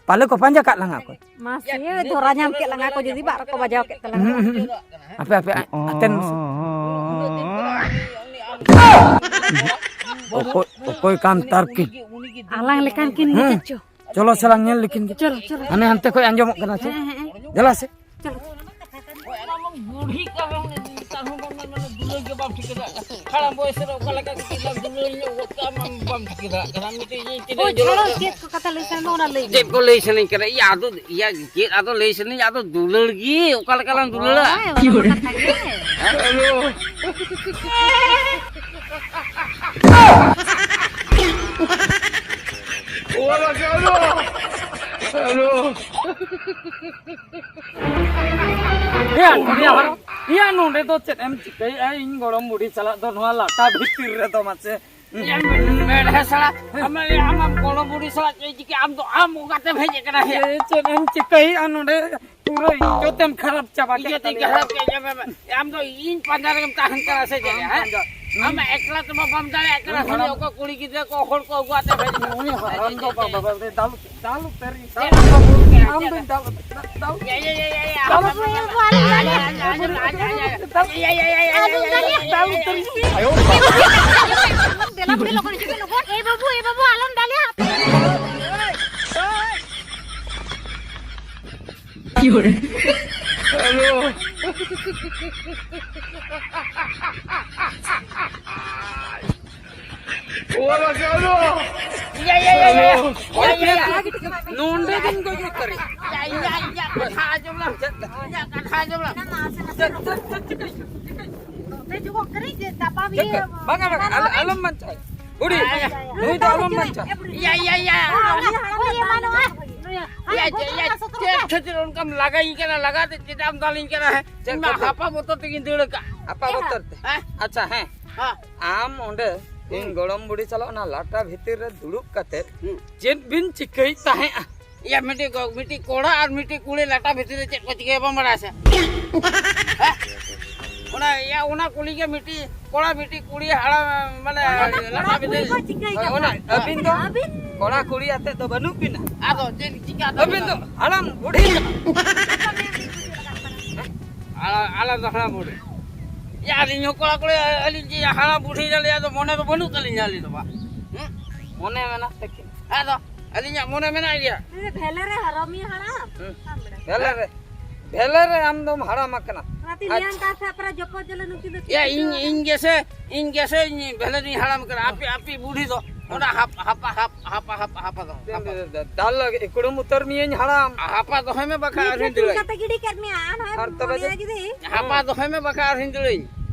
ᱯᱟᱞᱮ ᱠᱚ ᱯᱟᱸᱡᱟ ᱠᱟᱜ ᱞᱟᱝᱟ ᱚᱠᱚᱭ᱾ ᱢᱟᱥᱮ, ᱫᱷᱚᱨᱟ ᱧᱟᱢ ᱠᱮᱫ ᱞᱟᱝᱟ ᱠᱚ, ᱡᱩᱫᱤ ᱵᱟᱨ ᱨᱚᱠᱚ ᱵᱟᱡᱟᱣ ᱠᱮᱫ ᱛᱟᱞᱟᱝᱟ᱾ ᱦᱩᱸ, ᱦᱩᱸ, ᱦᱩᱸ᱾ ᱟᱯᱮ, ᱟᱯᱮ, ᱟᱛᱮᱱ ᱢᱮᱥᱮ᱾ ᱚᱠᱚᱭ, ᱚᱠᱚᱭ ᱠᱟᱱ ᱛᱟᱨᱠᱤᱱ? ᱟᱞᱟᱝ ᱞᱮᱠᱟᱱ ᱠᱤᱱ ᱦᱩᱸ᱾ ᱜᱮ ᱪᱚ᱾ ᱪᱚᱞᱚ ᱥᱮ ᱞᱟᱝ ᱧᱮᱞ ᱞᱮᱠᱤᱱ ᱜᱮ᱾ ᱪᱚᱞᱚ, ᱪᱚᱞᱚ᱾ ᱦᱟᱱᱮ ᱦᱟᱱᱛᱮ ᱠᱷᱚᱡ ᱟᱸᱡᱚᱢᱚᱜ ᱠᱟᱱᱟ ᱪᱮ? ᱦᱮᱸ, ᱦᱮᱸ, ᱦᱮᱸ᱾ ᱫᱮᱞᱟ ᱥᱮ᱾ ᱪᱚᱞᱚ᱾ ᱵᱩᱲᱦᱤ ᱠᱟᱱ ᱨᱮᱦᱚᱸ ᱱᱮᱛᱟᱨ ᱦᱚᱸ ᱵᱟᱢ ᱢᱮᱱ, ᱢᱟᱱᱮ ᱫᱩᱞᱟᱹᱲ ᱜᱮ ᱵᱟᱢ ᱴᱷᱤᱠᱟᱹ ᱫᱟᱲᱮᱭᱟᱜ ᱠᱟᱱᱟ᱾ ᱦᱟᱲᱟᱢ ᱵᱚᱭᱮᱥ ᱨᱮ ᱚᱠᱟ ᱞᱮᱠᱟ ᱠᱟᱹᱴᱤᱡ ᱞᱟᱝ ᱫᱩᱞᱟᱹᱲ ᱧᱚᱜ ᱜᱚᱫ ᱠᱟᱜᱼᱟ, ᱵᱟᱢ, ᱵᱟᱢ ᱴᱷᱤᱠᱟᱹ ᱫᱟᱲᱮᱭᱟᱜ ᱠᱟᱱᱟ᱾ ᱢᱤᱫᱴᱮᱡ ᱤᱧ ᱛᱤᱱᱟᱹᱜ ᱦᱳᱭ, ᱤᱧ ᱡᱚᱲᱚ ᱪᱷᱟᱲᱟ ᱠᱟᱱᱟ᱾ ᱪᱮᱫ ᱠᱚ ᱠᱟᱛᱷᱟ ᱞᱟᱹᱭ ᱥᱟᱱᱟ ᱢᱮ, ᱚᱱᱟ ᱞᱟᱹᱭ ᱪᱮᱫ ᱢᱮ᱾ ᱠᱚ ᱞᱟᱹᱭ ᱥᱟᱱᱟᱧ ᱠᱟᱱᱟ? ᱤᱭᱟᱹ, ᱟᱫᱚ, ᱤᱭᱟᱹ, ᱪᱮᱫ ᱟᱫᱚ ᱞᱟᱹᱭ ᱥᱟᱱᱟᱧ, ᱟᱫᱚ ᱫᱩᱞᱟᱹᱲ ᱜᱮ ᱚᱠᱟ ᱞᱮᱠᱟ ᱞᱟᱝ ᱫᱩᱞᱟᱹᱲᱟ? ᱦᱳᱭ, ᱚᱱᱟ ᱢᱟ ᱠᱟᱛᱷᱟ ᱜᱮ᱾ ᱦᱮᱞᱳ᱾ ᱦᱮᱞᱳ᱾ ᱮ, ᱟᱴᱠᱟᱨᱤᱭᱟ ᱦᱟᱨ, ᱮᱭᱟ, ᱱᱚᱰᱮ ᱫᱚ ᱪᱮᱫ ᱮᱢ ᱪᱤᱠᱟᱹᱭᱮᱫᱼᱟ? ᱤᱧ ᱜᱚᱲᱚᱢ ᱵᱩᱰᱷᱤ ᱥᱟᱞᱟᱜ ᱫᱚ ᱱᱚᱣᱟ ᱞᱟᱴᱟ ᱵᱷᱤᱛᱤᱨ ᱨᱮᱫᱚ ᱢᱟᱥᱮ᱾ ᱮ, ᱢᱮ-, ᱢᱮᱬᱦᱮ ᱥᱟᱞᱟ, ᱟᱢ, ᱟᱢ ᱜᱚᱲᱚᱢ ᱵᱩᱰᱷᱤ ᱥᱟᱞᱟᱜ ᱪᱮᱫ ᱪᱤᱠᱟᱹ? ᱟᱢ ᱫᱚ ᱟᱢ ᱚᱠᱟᱛᱮᱢ ᱦᱮᱡ ᱟᱠᱟᱱᱟ ᱭᱟ? ᱮ, ᱪᱮᱫ ᱮᱢ ᱪᱤᱠᱟᱹᱭᱮᱫᱼᱟ ᱱᱚᱰᱮ? ᱯᱩᱨᱟᱹ ᱤᱡᱽᱡᱚᱛ ᱮᱢ ᱠᱷᱟᱨᱟᱯ ᱪᱟᱵᱟ ᱠᱮᱫ ᱤᱡᱽᱡᱚᱛ ᱤᱧ ᱛᱟᱞᱮᱭᱟ᱾ ᱠᱷᱟᱨᱟᱯ ᱠᱮᱫ ᱪᱟᱵᱟ ᱢᱮ᱾ ᱟᱢ ᱫᱚ ᱤᱧ ᱯᱟᱸᱡᱟ ᱨᱮᱜᱮᱢ ᱛᱟᱦᱮᱱ ᱠᱟᱱᱟ ᱥᱮ ᱪᱮᱫ, ᱟᱢ ᱦᱮᱸ? ᱯᱟᱸᱡᱟ᱾ ᱟᱢ ᱮᱠᱞᱟ ᱛᱮᱢᱟ ᱵᱟᱢ ᱫᱟᱲᱮᱭᱟᱜ ᱠᱟᱱᱟ, ᱩᱱᱤ ᱠᱷᱟᱹᱞᱤ ᱦᱟᱲᱟᱢ ᱚᱠᱟ ᱠᱩᱲᱤ ᱜᱤᱫᱽᱨᱟᱹ ᱠᱚ ᱦᱚᱲ ᱠᱚ ᱟᱹᱜᱩᱣᱟᱛᱮ ᱦᱮᱡ ᱮᱱᱟ᱾ ᱩᱱᱤ ᱦᱟᱲᱟᱢ ᱫᱚ ᱵᱟᱵᱟ ᱵᱟᱵᱟ ᱫᱟᱞ ᱫᱟᱞ ᱩᱛᱟᱹᱨ ᱤᱧ, ᱪᱮᱫ ᱫᱟᱞ ᱮᱢ ᱵᱟᱵᱟ, ᱟᱹᱜᱩ ᱠᱮᱫᱼᱟ? ᱟᱢ ᱪᱮᱫ? ᱫᱚᱧ ᱫᱟᱞ ᱩᱛᱟᱹᱨ, ᱫᱟᱞ᱾ ᱭᱟ, ᱭᱟ, ᱭᱟ, ᱭᱟ, ᱭᱟ, ᱟᱞᱚ ᱵᱟᱵᱟ, ᱵᱟᱵᱟ, ᱟᱞᱚ ᱟᱸᱡᱚᱢ, ᱟᱸᱡᱚᱢ, ᱟᱸᱡᱚᱢ, ᱟᱸᱡᱚᱢ, ᱟᱸᱡᱚᱢ, ᱟᱸᱡᱚᱢ, ᱟᱸᱡᱚᱢ, ᱟᱸᱡᱚᱢ, ᱟᱸᱡᱚᱢ, ᱭᱟ, ᱭᱟ, ᱭᱟ, ᱭᱟ, ᱭᱟ, ᱟᱞᱚᱢ ᱫᱟᱞᱮᱭᱟ᱾ ᱫᱟᱞ ᱩᱛᱟᱹᱨ ᱤᱧ᱾ ᱫᱮᱞᱟ ᱵᱚᱱ ᱞᱚᱜᱚᱱ ᱦᱤᱡᱩᱜ ᱢᱮ ᱞᱚᱜᱚᱱ᱾ ᱮ ᱵᱟᱹᱵᱩ, ᱮ ᱵᱟᱹᱵᱩ, ᱟᱞᱚᱢ ᱫᱟᱞᱮᱭᱟ᱾ ᱦᱮᱞᱳ᱾ ᱚᱣᱟᱞᱟ ᱠᱟᱱᱳ᱾ ᱭᱟ, ᱭᱟ, ᱭᱟ, ᱭᱟ, ᱭᱟ᱾ ᱦᱮᱞᱳ᱾ ᱭᱟ, ᱭᱟ, ᱭᱟ᱾ ᱱᱚᱰᱮ ᱜᱤᱧ ᱜᱚᱡ ᱩᱛᱟᱹᱨ᱾ ᱭᱟ, ᱭᱟ, ᱤᱧᱟᱹᱜ ᱠᱟᱛᱷᱟ ᱟᱸᱡᱚᱢ ᱞᱟᱢ᱾ ᱤᱧᱟᱹᱜ ᱠᱟᱛᱷᱟ ᱟᱸᱡᱚᱢ ᱞᱟᱢ᱾ ᱪᱮᱫ, ᱪᱮᱫ, ᱪᱮᱫ ᱪᱤᱠᱟᱹᱭ? ᱪᱮᱫ ᱪᱤᱠᱟᱹᱭ? ᱵᱟᱝᱟ, ᱵᱟᱝᱟ, ᱟᱞ-, ᱟᱞᱚᱢ ᱵᱟᱧᱪᱟᱣ᱾ ᱵᱩᱰᱷᱤ, ᱱᱩᱭ ᱫᱚ ᱟᱞᱚᱢ ᱵᱟᱧᱪᱟᱣ᱾ ᱭᱟ, ᱭᱟ, ᱭᱟ᱾ ᱭᱟ, ᱭᱟ, ᱪᱮᱫ ᱠᱷᱟᱹᱛᱤᱨ ᱚᱱᱠᱟᱢ ᱞᱟᱜᱟᱧ ᱠᱟᱱᱟ? ᱞᱟᱜᱟ ᱛᱮ ᱪᱮᱫᱟᱜ ᱮᱢ ᱫᱟᱞᱤᱧ ᱠᱟᱱᱟ, ᱦᱮᱸ? ᱪᱮᱫ ᱤᱧ ᱢᱟ ᱠᱷᱟᱹᱛᱤᱨ? ᱦᱟᱯᱟ ᱵᱚᱛᱚᱨ ᱛᱮᱜᱤᱧ ᱫᱟᱹᱲ ᱟᱠᱟᱫ᱾ ᱦᱟᱯᱟ ᱵᱚᱛᱚᱨ ᱛᱮ? ᱦᱮᱸ? ᱟᱪᱪᱷᱟ, ᱦᱮᱸ᱾ ᱦᱮᱸ᱾ ᱟᱢ ᱚᱸᱰᱮ ᱤᱧ ᱦᱩᱸ᱾ ᱜᱚᱲᱚᱢ ᱵᱩᱰᱷᱤ ᱥᱟᱞᱟᱜ ᱚᱱᱟ ᱞᱟᱴᱟ ᱵᱷᱤᱛᱤᱨ ᱨᱮ ᱫᱩᱲᱩᱵ ᱠᱟᱛᱮ ᱦᱩᱸ᱾ ᱪᱮᱫ ᱵᱤᱱ ᱪᱤᱠᱟᱹᱭᱮᱫ ᱛᱟᱦᱮᱸᱜᱼᱟ? ᱤᱭᱟ, ᱢᱤᱫᱴᱤᱡ ᱠᱚ-, ᱢᱤᱫᱴᱤᱡ ᱠᱚᱲᱟ ᱟᱨ ᱢᱤᱫᱴᱤᱡ ᱠᱩᱲᱤ ᱞᱟᱴᱟ ᱵᱷᱤᱛᱤᱨ ᱨᱮ ᱪᱮᱫ ᱠᱚ ᱪᱤᱠᱟᱹᱭᱟ ᱵᱟᱢ ᱵᱟᱲᱟᱭᱟ ᱥᱮ? ᱦᱮᱸ? ᱚᱱᱟ, ᱤᱭᱟ, ᱚᱱᱟ ᱠᱩᱞᱤ ᱜᱮ ᱢᱤᱫᱴᱤᱡ ᱠᱚᱲᱟ ᱢᱤᱫᱴᱤᱡ ᱠᱩᱲᱤ ᱦᱟᱲᱟᱢ, ᱢᱟᱱᱮ, ᱚᱱᱟ ᱞᱟᱴᱟ ᱠᱚᱲᱟ ᱵᱷᱤᱛᱤᱨ ᱠᱩᱲᱤ ᱨᱮ᱾ ᱠᱚ ᱪᱤᱠᱟᱹᱭ ᱦᱳᱭ, ᱠᱟᱱᱟ? ᱚᱱᱟ ᱟᱹᱵᱤᱱ ᱫᱚ ᱟᱹᱵᱤᱱ? ᱠᱚᱲᱟ ᱠᱩᱲᱤ ᱟᱛᱮ ᱫᱚ ᱵᱟᱹᱱᱩᱜ ᱵᱤᱱᱟ᱾ ᱟᱫᱚ ᱪᱮᱫ ᱪᱤᱠᱟᱹ ᱟᱹᱵᱤᱱ ᱫᱚ ᱦᱟᱲᱟᱢ ᱵᱩᱰᱷᱤ ᱠᱟᱱᱟ᱾ ᱟᱞᱟ-, ᱟᱞᱟᱫᱟ ᱦᱟᱲᱟᱢ ᱵᱩᱰᱷᱤ᱾ ᱭᱟ, ᱟᱹᱞᱤᱧ ᱦᱚᱸ ᱠᱚᱲᱟ ᱠᱩᱲᱤ, ᱟᱹᱞᱤᱧ ᱪᱮᱫ ᱦᱟᱲᱟᱢ ᱵᱩᱰᱷᱤ ᱫᱟᱲᱮᱭᱟᱜ ᱫᱚ ᱢᱚᱱᱮ ᱫᱚ ᱵᱟᱹᱱᱩᱜ ᱛᱟᱹᱞᱤᱧᱟ ᱟᱹᱞᱤᱧ ᱫᱚ ᱵᱟ᱾ ᱦᱩᱸ? ᱢᱚᱱᱮ ᱢᱮᱱᱟᱜ ᱛᱟᱹᱠᱤᱱ᱾ ᱟᱫᱚ ᱟᱹᱞᱤᱧᱟᱜ ᱢᱚᱱᱮ ᱢᱮᱱᱟᱜ ᱜᱮᱭᱟ᱾ ᱵᱷᱮᱞᱮ ᱨᱮ ᱦᱟᱨᱚᱢᱤ ᱦᱟᱲᱟᱢ᱾ ᱦᱩᱸ᱾ ᱵᱷᱮᱞᱮ ᱨᱮ, ᱵᱷᱮᱞᱮ ᱨᱮ ᱟᱢ ᱫᱚᱢ ᱦᱟᱲᱟᱢ ᱟᱠᱟᱱᱟ᱾ ᱚᱱᱟᱛᱮ ᱟᱪ- ᱱᱤᱭᱟᱢ ᱠᱟᱛᱷᱟ ᱯᱟᱨᱟ ᱡᱚᱯᱚ ᱡᱚᱞᱮ ᱱᱩᱠᱤᱱ ᱫᱚ ᱭᱟ, ᱪᱮᱫ ᱤᱧ, ᱠᱚ ᱤᱧ ᱜᱮᱥᱮ, ᱤᱧ ᱜᱮᱥᱮ, ᱤᱧ ᱵᱷᱮᱞᱮ ᱨᱤᱧ ᱦᱟᱲᱟᱢ ᱟᱠᱟᱱᱟ᱾ ᱟᱯᱮ, ᱟᱯᱮ ᱵᱩᱰᱷᱤ ᱫᱚ ᱚᱱᱟ ᱦᱟᱯ-, ᱦᱟᱯᱟ, ᱦᱟᱯ-, ᱦᱟᱯᱟ, ᱦᱟᱯᱟ, ᱦᱟᱯᱟ ᱫᱚ, ᱦᱟᱯᱟ᱾ ᱫᱟᱞ ᱞᱟᱹᱜᱤᱫ ᱤᱠᱲᱩᱢ ᱩᱛᱟᱹᱨ ᱢᱤᱭᱟᱹᱧ ᱦᱟᱲᱟᱢ᱾ ᱦᱟᱯᱟ ᱫᱚᱦᱚᱭ ᱢᱮ ᱵᱟᱠᱷᱟᱡ ᱢᱤᱫ ᱟᱨᱦᱚᱸᱧ ᱫᱷᱟᱣ ᱫᱟᱹᱲᱟ᱾ ᱠᱟᱛᱮ ᱜᱤᱰᱤ ᱠᱟᱜ ᱢᱮᱭᱟ, ᱟᱨᱦᱚᱸ ᱟᱨ ᱛᱚᱵᱮ ᱢᱚᱱᱮᱭᱟ ᱡᱩᱫᱤ᱾ ᱦᱟᱯᱟ ᱫᱚᱦᱚᱭ ᱢᱮ ᱵᱟᱠᱷᱟᱡ ᱟᱨᱦᱚᱸᱧ ᱫᱟᱹᱲᱟᱹᱧ᱾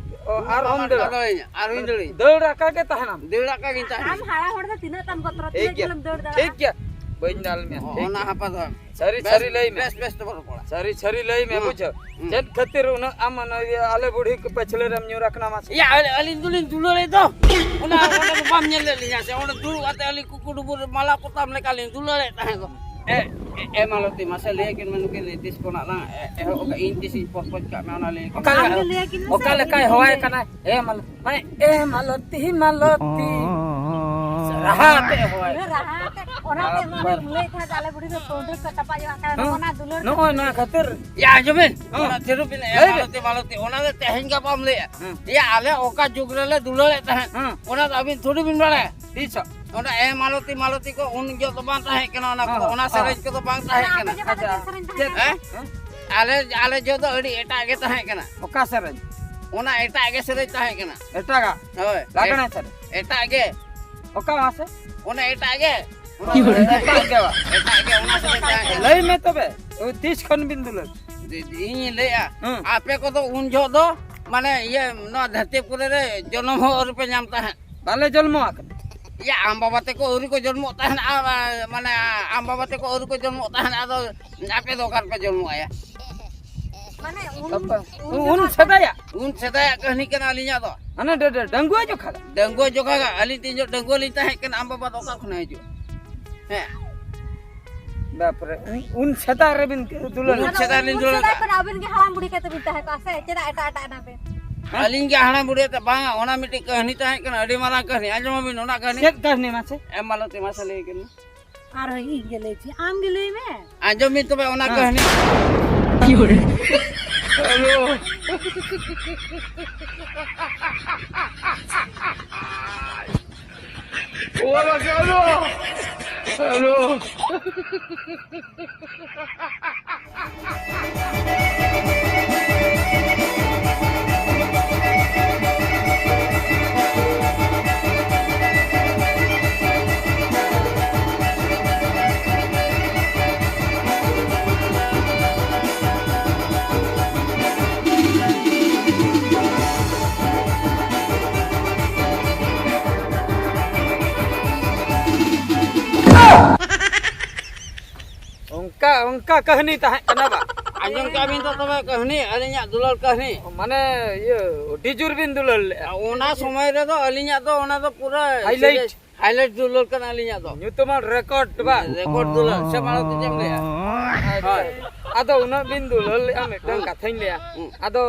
ᱚ, ᱟᱨᱦᱚᱸᱢ ᱫᱟᱹᱲᱟ? ᱫᱟᱹᱲᱟᱹᱧ, ᱟᱨᱦᱚᱸᱧ ᱫᱟᱹᱲᱟᱹᱧ᱾ ᱫᱟᱹᱲ ᱟᱠᱟ ᱜᱮ ᱛᱟᱦᱮᱱᱟᱢ᱾ ᱫᱟᱹᱲ ᱟᱠᱟ ᱜᱤᱧ ᱛᱟᱦᱮᱱᱟ᱾ ᱟᱢ ᱦᱟᱲᱟᱢ ᱦᱚᱲ ᱫᱚ ᱛᱤᱱᱟᱹᱜ ᱛᱟᱢ ᱵᱚᱛᱚᱨ, ᱴᱷᱤᱠ ᱛᱤᱱᱟᱹᱜ ᱜᱮᱭᱟ᱾ ᱡᱷᱟᱹᱞᱮᱢ ᱫᱟᱹᱲ ᱫᱟᱲᱮᱭᱟᱜᱼᱟ? ᱴᱷᱤᱠ ᱜᱮᱭᱟ᱾ ᱵᱟᱹᱧ ᱫᱟᱞ ᱢᱮᱭᱟ, ᱚ, ᱴᱷᱤᱠ ᱚᱱᱟ ᱜᱮᱭᱟ᱾ ᱦᱟᱯᱟ ᱫᱚᱦᱚᱭ ᱢᱮ᱾ ᱥᱟᱹᱨᱤ, ᱵᱮᱥ, ᱥᱟᱹᱨᱤ ᱞᱟᱹᱭ ᱢᱮ᱾ ᱵᱮᱥ, ᱵᱮᱥ ᱛᱮᱵᱚᱱ ᱨᱚᱯᱚᱲᱟ᱾ ᱥᱟᱹᱨᱤ, ᱥᱟᱹᱨᱤ ᱞᱟᱹᱭ ᱢᱮ, ᱦᱩᱸ, ᱵᱩᱡᱷᱟᱹᱣ᱾ ᱦᱩᱸ᱾ ᱪᱮᱫ ᱠᱷᱟᱹᱛᱤᱨ ᱩᱱᱟᱹᱜ ᱟᱢ ᱚᱱᱟ ᱤᱭᱟᱹ ᱟᱞᱮ ᱵᱩᱰᱷᱤ ᱠᱚ ᱯᱟᱹᱪᱷᱞᱟᱹ ᱨᱮᱢ ᱧᱩᱨ ᱟᱠᱟᱱᱟ ᱢᱟᱥᱮ? ᱭᱟ, ᱟᱹᱞᱤᱧ, ᱟᱹᱞᱤᱧ ᱫᱚᱞᱤᱧ ᱫᱩᱞᱟᱹᱲᱮᱫ ᱫᱚ᱾ ᱚᱱᱟ, ᱚᱸᱰᱮ ᱫᱚ ᱵᱟᱢ ᱧᱮᱞ ᱞᱮᱫ ᱞᱤᱧᱟ ᱥᱮ? ᱚᱸᱰᱮ ᱫᱩᱲᱩᱵ ᱠᱟᱛᱮ ᱟᱹᱞᱤᱧ ᱠᱩᱠᱩ ᱰᱩᱵᱩᱨ ᱨᱮ ᱢᱟᱞᱟ ᱯᱚᱛᱟᱢ ᱞᱮᱠᱟ ᱞᱤᱧ ᱫᱩᱞᱟᱹᱲᱮᱫ ᱛᱟᱦᱮᱸ ᱫᱚ᱾ ᱮ, ᱮ, ᱮ ᱢᱟᱞᱚᱛᱤ, ᱢᱟᱥᱮ ᱞᱟᱹᱭ ᱟᱹᱠᱤᱱ ᱢᱮ ᱱᱩᱠᱤᱱ ᱛᱤᱥ ᱠᱷᱚᱱᱟᱜ ᱞᱟᱝ ᱮ-, ᱮᱦᱚᱵ ᱟᱠᱟᱫ? ᱤᱧ ᱛᱤᱥ ᱤᱧ ᱯᱚᱨᱯᱚᱡᱽ ᱠᱟᱜ ᱢᱮ, ᱚᱱᱟ ᱞᱟᱹᱭ ᱟᱹᱠᱤᱱ ᱚᱠᱟ ᱢᱮ᱾ ᱞᱮᱠᱟ-, ᱟᱢ ᱜᱮ ᱞᱟᱹᱭ ᱟᱹᱠᱤᱱ ᱚᱠᱟ ᱢᱮᱥᱮ, ᱞᱮᱠᱟᱭ ᱤᱧ ᱦᱚᱦᱚᱣᱟᱭ ᱞᱟᱹᱭ ᱠᱟᱱᱟ? ᱮ ᱢᱟᱞᱚᱛᱤ, ᱢᱟᱱᱮ, ᱮ ᱢᱟᱞᱚᱛᱤ᱾ ᱨᱟᱦᱟ ᱟᱛᱮ ᱦᱚᱦᱚᱣᱟᱭ᱾ ᱯᱩᱨᱟᱹ ᱨᱟᱦᱟ ᱟᱛᱮ, ᱚᱱᱟᱛᱮ ᱟᱵᱟᱨ᱾ ᱢᱟᱱᱮ ᱞᱟᱹᱭᱮᱫ ᱛᱟᱦᱮᱸᱫ, ᱟᱞᱮ ᱵᱩᱰᱷᱤ ᱫᱚ ᱯᱟᱹᱣᱰᱟᱹ ᱠᱚ ᱪᱟᱯᱟ ᱡᱚᱝᱟᱜ ᱠᱟᱱᱟ, ᱦᱮᱸ? ᱱᱚᱜᱼᱚ ᱱᱟ ᱫᱩᱞᱟᱹᱲ ᱱᱚᱜᱼᱚᱭ ᱠᱷᱟᱹᱛᱤᱨ᱾ ᱱᱚᱣᱟ ᱠᱷᱟᱹᱛᱤᱨ᱾ ᱭᱟ, ᱟᱸᱡᱚᱢ ᱵᱤᱱ᱾ ᱦᱮᱸ᱾ ᱚᱱᱟ ᱛᱤᱨᱩ ᱵᱤᱱ, ᱮ ᱞᱟᱹᱭ ᱵᱤᱱ᱾ ᱢᱟᱞᱚᱛᱤ, ᱢᱟᱞᱚᱛᱤ, ᱚᱱᱟ ᱫᱚ ᱛᱮᱦᱮᱧ ᱜᱟᱯᱟᱢ ᱞᱟᱹᱭᱟ᱾ ᱦᱮᱸ᱾ ᱭᱟ, ᱟᱞᱮ ᱚᱠᱟ ᱡᱩᱜᱽ ᱨᱮᱞᱮ ᱫᱩᱞᱟᱹᱲᱮᱫ ᱛᱟᱦᱮᱸᱫ, ᱦᱮᱸ᱾ ᱚᱱᱟ ᱫᱚ ᱟᱹᱵᱤᱱ ᱛᱷᱚᱲᱤ ᱵᱤᱱ ᱵᱟᱲᱟᱭᱟ᱾ ᱛᱤᱥᱚᱜ? ᱚᱱᱟ ᱮ ᱢᱟᱞᱚᱛᱤ, ᱢᱟᱞᱚᱛᱤ ᱠᱚ ᱩᱱ ᱡᱚᱦᱚᱜ ᱫᱚ ᱵᱟᱝ ᱛᱟᱦᱮᱸ ᱠᱟᱱᱟ, ᱚᱱᱟ ᱠᱚᱫᱚ, ᱦᱮᱸ, ᱚᱱᱟ ᱦᱮᱸ᱾ ᱥᱮᱨᱮᱧ ᱠᱚᱫᱚ ᱵᱟᱝ ᱛᱟᱦᱮᱸ ᱟᱯᱮ ᱠᱟᱱᱟ᱾ ᱡᱚᱠᱷᱚᱱ ᱟᱪᱪᱷᱟ᱾ ᱪᱮᱫ ᱥᱮᱨᱮᱧ ᱛᱟᱦᱮᱸ ᱪᱮᱫ? ᱠᱟᱱᱟ? ᱦᱮᱸ? ᱟᱞᱮ, ᱟᱞᱮ ᱡᱚᱦᱚᱜ ᱫᱚ ᱟᱹᱰᱤ ᱮᱴᱟᱜ ᱜᱮ ᱛᱟᱦᱮᱸ ᱠᱟᱱᱟ᱾ ᱚᱠᱟ ᱥᱮᱨᱮᱧ? ᱚᱱᱟ ᱮᱴᱟᱜ ᱜᱮ ᱥᱮᱨᱮᱧ ᱛᱟᱦᱮᱸ ᱠᱟᱱᱟ᱾ ᱮᱴᱟᱜᱟᱜ? ᱦᱳᱭ᱾ ᱞᱟᱜᱽᱬᱮ ᱮᱴ-, ᱥᱮᱨᱮᱧ? ᱮᱴᱟᱜ ᱜᱮ᱾ ᱚᱠᱟ ᱢᱟᱥᱮ? ᱚᱱᱟ ᱮᱴᱟᱜ ᱜᱮ᱾ ᱚᱱᱟ ᱮᱴᱟᱜ ᱜᱮ ᱵᱟ? ᱮᱴᱟᱜ ᱜᱮ, ᱚᱱᱟ ᱥᱮᱨᱮᱧ ᱛᱟᱦᱮᱸ ᱠᱟᱱᱟ᱾ ᱞᱟᱹᱭ ᱢᱮ ᱛᱚᱵᱮ, ᱳᱭ ᱛᱤᱥ ᱠᱷᱚᱱ ᱵᱤᱱ ᱫᱩᱞᱟᱹᱲ? ᱤᱧᱤᱧ ᱞᱟᱹᱭᱮᱜᱼᱟ, ᱦᱮᱸ᱾ ᱟᱯᱮ ᱠᱚᱫᱚ ᱩᱱ ᱡᱚᱦᱚᱜ ᱫᱚ, ᱢᱟᱱᱮ, ᱤᱭᱟᱹ, ᱱᱚᱣᱟ ᱫᱷᱟᱹᱨᱛᱤ ᱯᱩᱨᱤ ᱨᱮ ᱡᱚᱱᱚᱢ ᱦᱚᱸ ᱟᱹᱣᱨᱤ ᱯᱮ ᱧᱟᱢ ᱛᱟᱦᱮᱸᱫ᱾ ᱵᱟᱞᱮ ᱡᱚᱱᱢᱚ ᱟᱠᱟᱱᱟ᱾ ᱤᱭᱟᱹ, ᱟᱢ ᱵᱟᱵᱟ ᱛᱟᱠᱚ ᱟᱹᱣᱨᱤ ᱠᱚ ᱡᱚᱱᱢᱚᱜ ᱛᱟᱦᱮᱸᱫ, ᱟᱨ, ᱢᱟᱱᱮ, ᱟᱢ ᱵᱟᱵᱟ ᱛᱟᱠᱚ ᱟᱹᱣᱨᱤ ᱠᱚ ᱡᱚᱱᱢᱚᱜ ᱛᱟᱦᱮᱸᱫ, ᱟᱫᱚ ᱟᱯᱮ ᱫᱚ ᱚᱠᱟ ᱨᱮᱯᱮ ᱡᱚᱱᱢᱚᱜᱼᱟ ᱭᱟ? ᱢᱟᱱᱮ, ᱩᱱ, ᱩᱱ ᱩᱱ ᱡᱚᱠᱷᱚᱱ ᱥᱮᱫᱟᱭᱟᱜ? ᱩᱱ ᱥᱮᱫᱟᱭᱟᱜ ᱠᱟᱹᱦᱱᱤ ᱠᱟᱱᱟ ᱟᱹᱞᱤᱧᱟᱜ ᱫᱚ᱾ ᱦᱟᱱᱮ ᱰᱟᱹ-, ᱰᱟᱹ-, ᱰᱟᱺᱜᱩᱣᱟᱹ ᱡᱚᱠᱷᱟ ᱫᱚ? ᱰᱟᱺᱜᱩᱣᱟᱹ ᱡᱚᱠᱷᱟ ᱜᱮ, ᱟᱹᱞᱤᱧ ᱛᱤᱱ ᱡᱚᱦᱚᱜ ᱰᱟᱺᱜᱩᱣᱟᱹ ᱞᱤᱧ ᱛᱟᱦᱮᱸ ᱠᱟᱱᱟ, ᱟᱢ ᱵᱟᱵᱟ ᱫᱚ ᱚᱠᱟ ᱠᱷᱚᱱᱮ ᱦᱤᱡᱩᱜᱼᱟ? ᱦᱮᱸ᱾ ᱵᱟᱯᱨᱮ, ᱩᱱ, ᱩᱱ ᱥᱮᱛᱟᱜ ᱨᱮᱵᱤᱱ ᱫᱩᱞᱟᱹᱲ ᱩᱱ ᱞᱮᱫᱟ? ᱥᱮᱫᱟᱭ ᱞᱤᱧ ᱩᱱ ᱫᱩᱞᱟᱹᱲ ᱥᱮᱫᱟᱭ ᱠᱷᱚᱱ ᱟᱹᱵᱤᱱ ᱜᱮ ᱦᱟᱲᱟᱢ ᱵᱩᱲᱦᱤ ᱠᱟᱛᱮ ᱵᱤᱱ ᱛᱟᱦᱮᱸ ᱠᱚᱜᱼᱟ ᱥᱮ? ᱪᱮᱫᱟᱜ ᱮᱴᱟᱜ ᱮᱴᱟᱜ ᱮᱱᱟ ᱵᱤᱱ? ᱟᱹᱞᱤᱧ ᱜᱮ ᱦᱟᱲᱟᱢ ᱵᱩᱲᱦᱤ ᱟᱛᱮ ᱵᱟᱝ, ᱚᱱᱟ ᱢᱤᱫᱴᱤᱡ ᱠᱟᱹᱦᱱᱤ ᱛᱟᱦᱮᱸ ᱠᱟᱱᱟ, ᱟᱹᱰᱤ ᱢᱟᱨᱟᱝ ᱠᱟᱹᱦᱱᱤ᱾ ᱟᱸᱡᱚᱢ ᱟᱵᱤᱱ ᱚᱱᱟ ᱠᱟᱹᱦᱱᱤ? ᱪᱮᱫ ᱠᱟᱹᱦᱱᱤ ᱢᱟᱥᱮ? ᱮᱢ ᱢᱟᱞᱚᱛᱤ, ᱢᱟᱥᱮ ᱞᱟᱹᱭ ᱠᱟᱹᱱᱟᱹᱧ᱾ ᱟᱨᱦᱚᱸ ᱤᱧ ᱜᱮ ᱞᱟᱹᱭ ᱪᱮᱫ? ᱟᱢ ᱜᱮ ᱞᱟᱹᱭ ᱢᱮ᱾ ᱟᱸᱡᱚᱢ ᱵᱤᱱ ᱛᱚᱵᱮ ᱚᱱᱟ ᱦᱮᱸ᱾ ᱠᱟᱹᱦᱱᱤ᱾ ᱦᱮᱞᱳ᱾ ᱦᱮᱞᱳ᱾ ᱚᱱᱠᱟ, ᱚᱱᱠᱟ ᱠᱟᱹᱦᱱᱤ ᱛᱟᱦᱮᱸ ᱠᱟᱱᱟ ᱵᱟ? ᱟᱸᱡᱚᱢ ᱠᱟᱜ ᱵᱤᱱ ᱛᱚ ᱛᱚᱵᱮ ᱠᱟᱹᱦᱱᱤ, ᱟᱹᱞᱤᱧᱟᱜ ᱫᱩᱞᱟᱹᱲ ᱠᱟᱹᱦᱱᱤ᱾ ᱢᱟᱱᱮ, ᱤᱭᱟᱹ, ᱟᱹᱰᱤ ᱡᱳᱨ ᱵᱤᱱ ᱫᱩᱞᱟᱹᱲ ᱞᱮᱫᱼᱟ᱾ ᱚᱱᱟ ᱥᱚᱢᱚᱭ ᱨᱮᱫᱚ ᱟᱹᱞᱤᱧᱟᱜ ᱫᱚ ᱚᱱᱟ ᱫᱚ ᱯᱩᱨᱟᱹ highlight᱾ Highlight ᱫᱩᱞᱟᱹᱲ ᱠᱟᱱᱟ ᱟᱹᱞᱤᱧᱟᱜ ᱫᱚ᱾ ᱧᱩᱛᱩᱢᱟᱱ record ᱵᱟ? Record ᱫᱩᱞᱟᱹᱲ᱾ ᱥᱮ ᱢᱟᱲᱟᱝ ᱛᱮ ᱪᱮᱫ ᱮᱢ ᱞᱟᱹᱭᱟ? ᱟᱪᱪᱷᱟ᱾ ᱦᱳᱭ᱾ ᱟᱫᱚ ᱩᱱᱟᱹᱜ ᱵᱤᱱ ᱫᱩᱞᱟᱹᱲ ᱞᱮᱫᱼᱟ, ᱢᱤᱫᱴᱟᱝ ᱦᱩᱸ᱾ ᱠᱟᱛᱷᱟᱧ ᱞᱟᱹᱭᱟ᱾ ᱦᱩᱸ᱾ ᱟᱫᱚ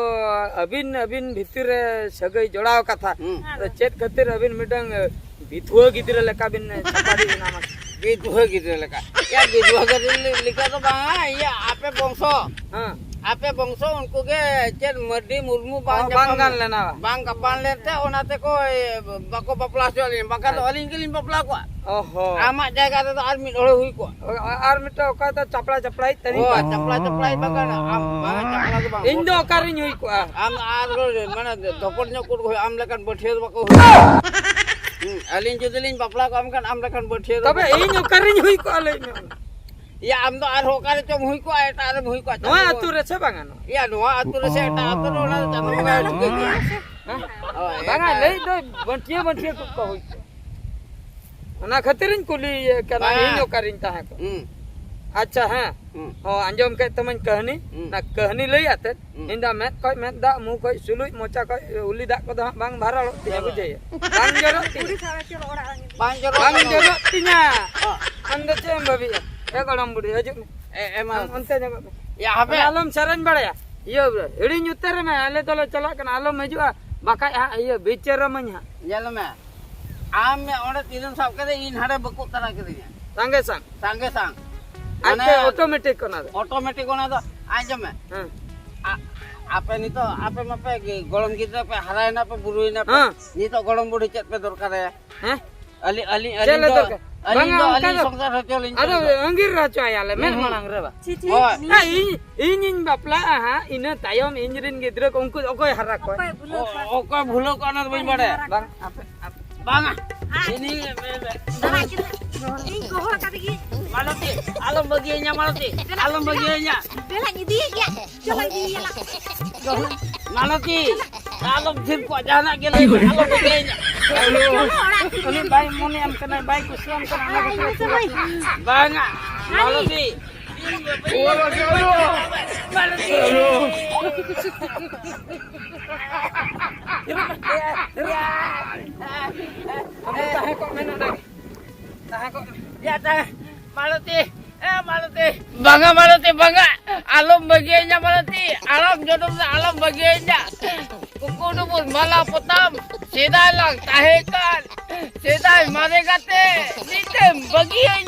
ᱟᱹᱵᱤᱱ, ᱟᱹᱵᱤᱱ ᱵᱷᱤᱛᱤᱨ ᱨᱮ ᱥᱟᱹᱜᱟᱹᱭ ᱡᱚᱲᱟᱣ ᱠᱟᱛᱷᱟ, ᱦᱩᱸ᱾ ᱟᱫᱚ ᱪᱮᱫ ᱠᱷᱟᱹᱛᱤᱨ ᱟᱹᱵᱤᱱ ᱢᱤᱫᱴᱟᱝ, ᱮ, ᱵᱤᱫᱷᱩᱣᱟᱹ ᱜᱤᱫᱽᱨᱟᱹ ᱞᱮᱠᱟ ᱵᱤᱱ ᱪᱟᱯᱟᱲᱤ ᱮᱱᱟ ᱢᱟᱥᱮ? ᱵᱤᱫᱷᱩᱣᱟᱹ ᱜᱤᱫᱽᱨᱟᱹ ᱞᱮᱠᱟ? ᱭᱟ, ᱵᱤᱫᱷᱩᱣᱟᱹ ᱜᱤᱫᱽᱨᱟᱹ ᱞᱮᱠᱟ ᱫᱚ ᱵᱟᱝᱟ, ᱤᱭᱟᱹ, ᱟᱯᱮ ᱵᱚᱝᱥᱚ᱾ ᱦᱮᱸ᱾ ᱟᱯᱮ ᱵᱚᱝᱥᱚ ᱩᱱᱠᱩ ᱜᱮ ᱪᱮᱫ ᱢᱟᱹᱨᱰᱤ ᱢᱩᱨᱢᱩ ᱵᱟᱝ ᱚ, ᱵᱟᱝ ᱧᱟᱯᱟᱢ ᱜᱟᱱ ᱞᱮᱱᱟ ᱵᱟᱝ? ᱵᱟᱝ ᱜᱟᱯᱟᱱ ᱞᱮᱱᱛᱮ ᱚᱱᱟ ᱛᱮᱠᱚ, ᱮ, ᱵᱟᱠᱚ ᱵᱟᱯᱞᱟ ᱦᱚᱪᱚ ᱞᱤᱧᱟ, ᱵᱟᱝᱠᱷᱟᱱ ᱫᱚ ᱟᱪᱪᱷᱟ᱾ ᱟᱹᱞᱤᱧ ᱜᱮᱞᱤᱧ ᱵᱟᱯᱞᱟ ᱠᱚᱣᱟ᱾ ᱚᱦᱚ᱾ ᱟᱢᱟᱜ ᱡᱟᱭᱜᱟ ᱨᱮᱫᱚ ᱟᱨ ᱢᱤᱫ ᱦᱚᱲᱮ ᱦᱩᱭ ᱠᱚᱜᱼᱟ᱾ ᱚ, ᱟ-, ᱟᱨ ᱢᱤᱫᱴᱟᱝ ᱚᱠᱚᱭ ᱫᱚ ᱪᱟᱯᱲᱟ ᱪᱟᱯᱲᱟᱭᱤᱡ ᱛᱟᱹᱱᱤᱡ ᱚ, ᱵᱟᱝ? ᱪᱟᱯᱲᱟ ᱪᱟᱯᱲᱟᱭᱤᱡ ᱵᱟᱝ ᱠᱟᱱᱟ᱾ ᱟᱢ, ᱵᱟᱝᱟ, ᱪᱟᱯᱲᱟ ᱫᱚ ᱵᱟᱝ᱾ ᱤᱧ ᱫᱚ ᱚᱠᱟᱨᱤᱧ ᱦᱩᱭ ᱠᱚᱜᱼᱟ? ᱟᱢ ᱟᱨ ᱦᱚᱲ, ᱢᱟᱱᱮ, ᱫᱷᱚᱯᱚᱲ ᱧᱚᱜ ᱠᱚ ᱦᱩᱭ, ᱟᱢ ᱞᱮᱠᱟᱱ ᱵᱟᱹᱴᱷᱭᱟᱹ ᱫᱚ ᱵᱟᱠᱚ ᱦᱩᱭᱩᱜᱼᱟ᱾ ᱦᱩᱸ, ᱟᱹᱞᱤᱧ ᱡᱩᱫᱤ ᱞᱤᱧ ᱵᱟᱯᱞᱟ ᱠᱚᱜᱼᱟ, ᱢᱮᱱᱠᱷᱟᱱ ᱟᱢ ᱞᱮᱠᱟᱱ ᱵᱟᱹᱴᱷᱭᱟᱹ ᱫᱚ ᱛᱚᱵᱮ ᱵᱟᱠᱚ ᱤᱧ ᱦᱩᱭᱩᱜᱼᱟ᱾ ᱚᱠᱟᱨᱤᱧ ᱦᱩᱭ ᱠᱚᱜᱼᱟ, ᱞᱟᱹᱭ ᱢᱮ? ᱭᱟ, ᱟᱢ ᱫᱚ ᱟᱨᱦᱚᱸ ᱚᱠᱟ ᱨᱮᱪᱚᱢ ᱦᱩᱭ ᱠᱚᱜᱼᱟ, ᱮᱴᱟᱜ ᱨᱮᱢ ᱦᱩᱭ ᱠᱚᱜᱼᱟ, ᱱᱚᱣᱟ ᱪᱟᱸᱫᱳ ᱟᱹᱛᱩ ᱵᱚᱸᱜᱟ᱾ ᱨᱮ ᱥᱮ ᱵᱟᱝᱟ ᱱᱚᱣᱟ? ᱭᱟ, ᱱᱚᱣᱟ ᱟᱹᱛᱩ ᱨᱮ ᱥᱮ ᱮᱴᱟᱜ ᱟᱹᱛᱩ ᱨᱮ, ᱚᱱᱟ ᱫᱚ ᱪᱟᱸᱫᱳ ᱵᱚᱸᱜᱟᱭ ᱴᱷᱤᱠᱟᱹ ᱠᱮᱜᱼᱟ᱾ ᱦᱮᱸ? ᱦᱳᱭ, ᱵᱟᱝᱟ, ᱮᱴᱟᱜ ᱞᱟᱹᱭ ᱫᱚ ᱵᱟᱹᱴᱷᱭᱟᱹ ᱵᱟᱹᱴᱷᱭᱟᱹ ᱠᱚ ᱠᱚ ᱦᱩᱭ ᱠᱚᱜᱼᱟ᱾ ᱚᱱᱟ ᱠᱷᱟᱹᱛᱤᱨᱤᱧ ᱠᱩᱞᱤᱭᱮ ᱠᱟᱱᱟ, ᱵᱟᱝᱟ᱾ ᱤᱧ ᱚᱠᱟᱨᱤᱧ ᱛᱟᱦᱮᱸ ᱠᱚᱜᱼᱟ? ᱦᱩᱸ᱾ ᱟᱪᱪᱷᱟ, ᱦᱮᱸ᱾ ᱦᱩᱸ᱾ ᱦᱚᱸ, ᱟᱸᱡᱚᱢ ᱠᱮᱫ ᱛᱟᱢᱟᱹᱧ ᱠᱟᱹᱦᱱᱤ᱾ ᱦᱩᱸ᱾ ᱚᱱᱟ ᱠᱟᱹᱦᱱᱤ ᱞᱟᱹᱭ ᱟᱛᱮᱫ ᱦᱩᱸ᱾ ᱤᱧ ᱫᱚ ᱢᱮᱫ ᱠᱷᱚᱡ ᱢᱮᱫ ᱫᱟᱜ, ᱢᱩ ᱠᱷᱚᱡ ᱥᱩᱞᱩᱡ, ᱢᱚᱪᱟ ᱠᱷᱚᱡ ᱩᱞᱤ ᱫᱟᱜ ᱠᱚᱫᱚ ᱦᱟᱸᱜ ᱵᱟᱝ ᱵᱷᱟᱨᱟᱲᱚᱜ ᱛᱤᱧᱟᱹ, ᱵᱩᱡᱷᱟᱹᱣ? ᱵᱟᱝ ᱡᱚᱨᱚᱜ ᱛᱤᱧᱟᱹ᱾ ᱵᱟᱝ ᱡᱚᱨᱚᱜ ᱵᱟᱝ ᱠᱟᱱᱟ᱾ ᱡᱚᱨᱚᱜ ᱛᱤᱧᱟᱹ᱾ ᱦᱚᱸ᱾ ᱟᱢ ᱫᱚ ᱪᱮᱫ ᱮᱢ ᱵᱷᱟᱹᱵᱤᱭᱮᱫᱼᱟ? ᱮ ᱜᱚᱲᱚᱢ ᱵᱩᱰᱷᱤ, ᱦᱤᱡᱩᱜ ᱢᱮ᱾ ᱮ, ᱮ, ᱢᱟ᱾ ᱟᱢ ᱚᱱᱛᱮ ᱧᱚᱜᱚᱜ ᱢᱮ᱾ ᱭᱟ, ᱦᱟᱯᱮ᱾ ᱟᱞᱚᱢ ᱥᱮᱨᱮᱧ ᱵᱟᱲᱟᱭᱟ᱾ ᱤᱭᱟᱹ, ᱦᱤᱲᱤᱧ ᱩᱛᱟᱹᱨ ᱢᱮ, ᱟᱞᱮ ᱫᱚᱞᱮ ᱪᱟᱞᱟᱜ ᱠᱟᱱᱟ, ᱟᱞᱚᱢ ᱦᱤᱡᱩᱜᱼᱟ, ᱵᱟᱠᱷᱟᱡ ᱦᱟᱸᱜ ᱤᱭᱟᱹ ᱵᱤᱪᱟᱹᱨᱟᱢᱟᱹᱧ ᱦᱟᱸᱜ᱾ ᱧᱮᱞ ᱢᱮ, ᱟᱢ ᱚᱸᱰᱮ ᱛᱤᱨᱮᱢ ᱥᱟᱵ ᱠᱮᱫᱮ, ᱤᱧ ᱦᱟᱸᱰᱮ ᱵᱟᱹᱠᱩᱵ ᱛᱟᱨᱟ ᱠᱤᱫᱤᱧᱟ᱾ ᱥᱟᱸᱜᱮ ᱥᱟᱝ᱾ ᱥᱟᱸᱜᱮ ᱥᱟᱝ᱾ ᱟᱡᱛᱮ ᱢᱟᱱᱮ automatic ᱚᱱᱟ ᱫᱚ᱾ Automatic ᱚᱱᱟ ᱫᱚ, ᱟᱸᱡᱚᱢ ᱢᱮ᱾ ᱦᱮᱸ᱾ ᱟ-, ᱟᱯᱮ ᱱᱤᱛᱚᱜ, ᱟᱯᱮ ᱢᱟᱯᱮ ᱜᱚᱲᱚᱢ ᱜᱤᱫᱽᱨᱟᱹ ᱯᱮ ᱦᱟᱨᱟᱭᱮᱱᱟ ᱯᱮ, ᱵᱩᱨᱩᱭᱮᱱᱟ ᱯᱮ᱾ ᱦᱮᱸ᱾ ᱱᱤᱛᱚᱜ ᱜᱚᱲᱚᱢ ᱵᱩᱰᱷᱤ ᱪᱮᱫ ᱯᱮ ᱫᱚᱨᱠᱟᱨᱟᱭᱟ? ᱦᱮᱸ? ᱟᱹᱞᱤᱧ, ᱟᱹᱞᱤᱧ, ᱪᱮᱫ ᱟᱹᱞᱤᱧ ᱞᱮ ᱫᱚ, ᱫᱚᱨᱠᱟᱨ? ᱟᱹᱞᱤᱧ ᱵᱟᱝᱟ, ᱫᱚ ᱚᱱᱠᱟ ᱟᱹᱞᱤᱧ ᱫᱚ ᱥᱚᱝᱥᱟᱨ ᱦᱚᱪᱚ ᱞᱤᱧ ᱟᱫᱚ ᱠᱟᱱ ᱫᱚ᱾ ᱟᱸᱜᱤᱨ ᱦᱚᱪᱚᱭᱟᱞᱮ ᱢᱮᱫ ᱦᱩᱸ᱾ ᱢᱟᱲᱟᱝ ᱨᱮ ᱵᱟ᱾ ᱪᱤ, ᱪᱤ, ᱦᱳᱭ᱾ ᱱᱤᱭᱟᱹ ᱮ, ᱤᱧ, ᱤᱧᱤᱧ ᱵᱟᱯᱞᱟᱜᱼᱟ ᱦᱟᱸᱜ, ᱤᱱᱟᱹ ᱛᱟᱭᱚᱢ ᱤᱧ ᱨᱮᱱ ᱜᱤᱫᱽᱨᱟᱹ ᱠᱚ ᱩᱱᱠᱩ ᱚᱠᱚᱭ ᱦᱟᱨᱟ ᱠᱚᱣᱟ? ᱚᱠᱚᱭ ᱵᱷᱩᱞᱟᱹᱣ ᱚ-, ᱠᱚᱣᱟ? ᱚᱠᱚᱭ ᱵᱷᱩᱞᱟᱹᱣ ᱠᱚᱣᱟ ᱚᱱᱟ ᱫᱚ ᱵᱟᱹᱧ ᱵᱟᱲᱟᱭᱟ᱾ ᱵᱟᱝ, ᱟᱯᱮ, ᱟᱯᱮ᱾ ᱵᱟᱝᱟ᱾ ᱟᱭ᱾ ᱤᱧ, ᱤᱧ, ᱤᱧ, ᱫᱟᱬᱟ ᱠᱮᱫᱟ᱾ ᱤᱧ ᱜᱚᱦᱚᱲ ᱠᱟᱫᱮ ᱜᱤᱭᱟᱹᱧ᱾ ᱢᱟᱞᱚᱛᱤ, ᱟᱞᱚᱢ ᱵᱟᱹᱜᱤᱭᱟᱹᱧᱟ ᱢᱟᱞᱚᱛᱤ, ᱫᱮᱞᱟ, ᱟᱞᱚᱢ ᱫᱮᱞᱟ᱾ ᱵᱟᱹᱜᱤᱭᱟᱹᱧᱟ᱾ ᱫᱮᱞᱟᱧ ᱤᱫᱤᱭᱮ ᱜᱮᱭᱟ᱾ ᱪᱚᱞᱚ ᱤᱫᱤᱭᱮᱭᱟ ᱞᱟᱝ᱾ ᱢᱟᱞᱚᱛᱤ, ᱟᱞᱚᱢ ᱛᱷᱤᱨ ᱠᱚᱜᱼᱟ, ᱡᱟᱦᱟᱱᱟᱜ ᱜᱮ ᱞᱟᱹᱭ ᱢᱮ, ᱟᱞᱚᱢ ᱵᱟᱹᱜᱤᱭᱟᱹᱧᱟ᱾ ᱪᱚᱞᱚ ᱚᱲᱟᱜ ᱤᱫᱤ᱾ ᱩᱱᱤ ᱵᱟᱭ ᱢᱚᱱᱮᱭᱟᱢ ᱠᱟᱱᱟ, ᱵᱟᱭ ᱠᱩᱥᱤᱭᱟᱢ ᱠᱟᱱᱟ, ᱚᱱᱟ ᱠᱷᱟᱹᱛᱤᱨ ᱛᱮ ᱵᱟᱝᱟ, ᱢᱟᱞᱚᱛᱤ᱾ ᱢᱟᱞᱚᱛᱤ᱾ ᱟᱢ ᱫᱚ ᱛᱟᱦᱮᱸ ᱠᱚᱜ ᱢᱮ ᱱᱚᱰᱮ ᱜᱮ᱾ ᱛᱟᱦᱮᱸ ᱠᱚᱜ ᱢᱮ᱾ ᱭᱟ, ᱛᱟᱦᱮᱸ᱾ ᱢᱟᱞᱚᱛᱤ, ᱮ, ᱢᱟᱞᱚᱛᱤ᱾ ᱵᱟᱝᱟ, ᱢᱟᱞᱚᱛᱤ, ᱵᱟᱝᱟ᱾ ᱟᱞᱚᱢ ᱵᱟᱹᱜᱤᱭᱟᱹᱧᱟ, ᱢᱟᱞᱚᱛᱤ᱾ ᱟᱞᱚᱢ ᱡᱚᱱᱚᱢ ᱨᱮ ᱟᱞᱚᱢ ᱵᱟᱹᱜᱤᱭᱟᱹᱧᱟ᱾ ᱠᱩᱠᱩ ᱰᱩᱵᱩᱨ ᱢᱟᱞᱟ ᱯᱚᱛᱟᱢ, ᱥᱮᱫᱟᱭ ᱞᱟᱝ ᱛᱟᱦᱮᱸ ᱠᱟᱱ, ᱥᱮᱫᱟᱭ ᱢᱟᱨᱮ ᱜᱟᱛᱮ, ᱱᱤᱛᱮᱢ ᱵᱟᱹᱜᱤᱭᱟᱹᱧᱟ᱾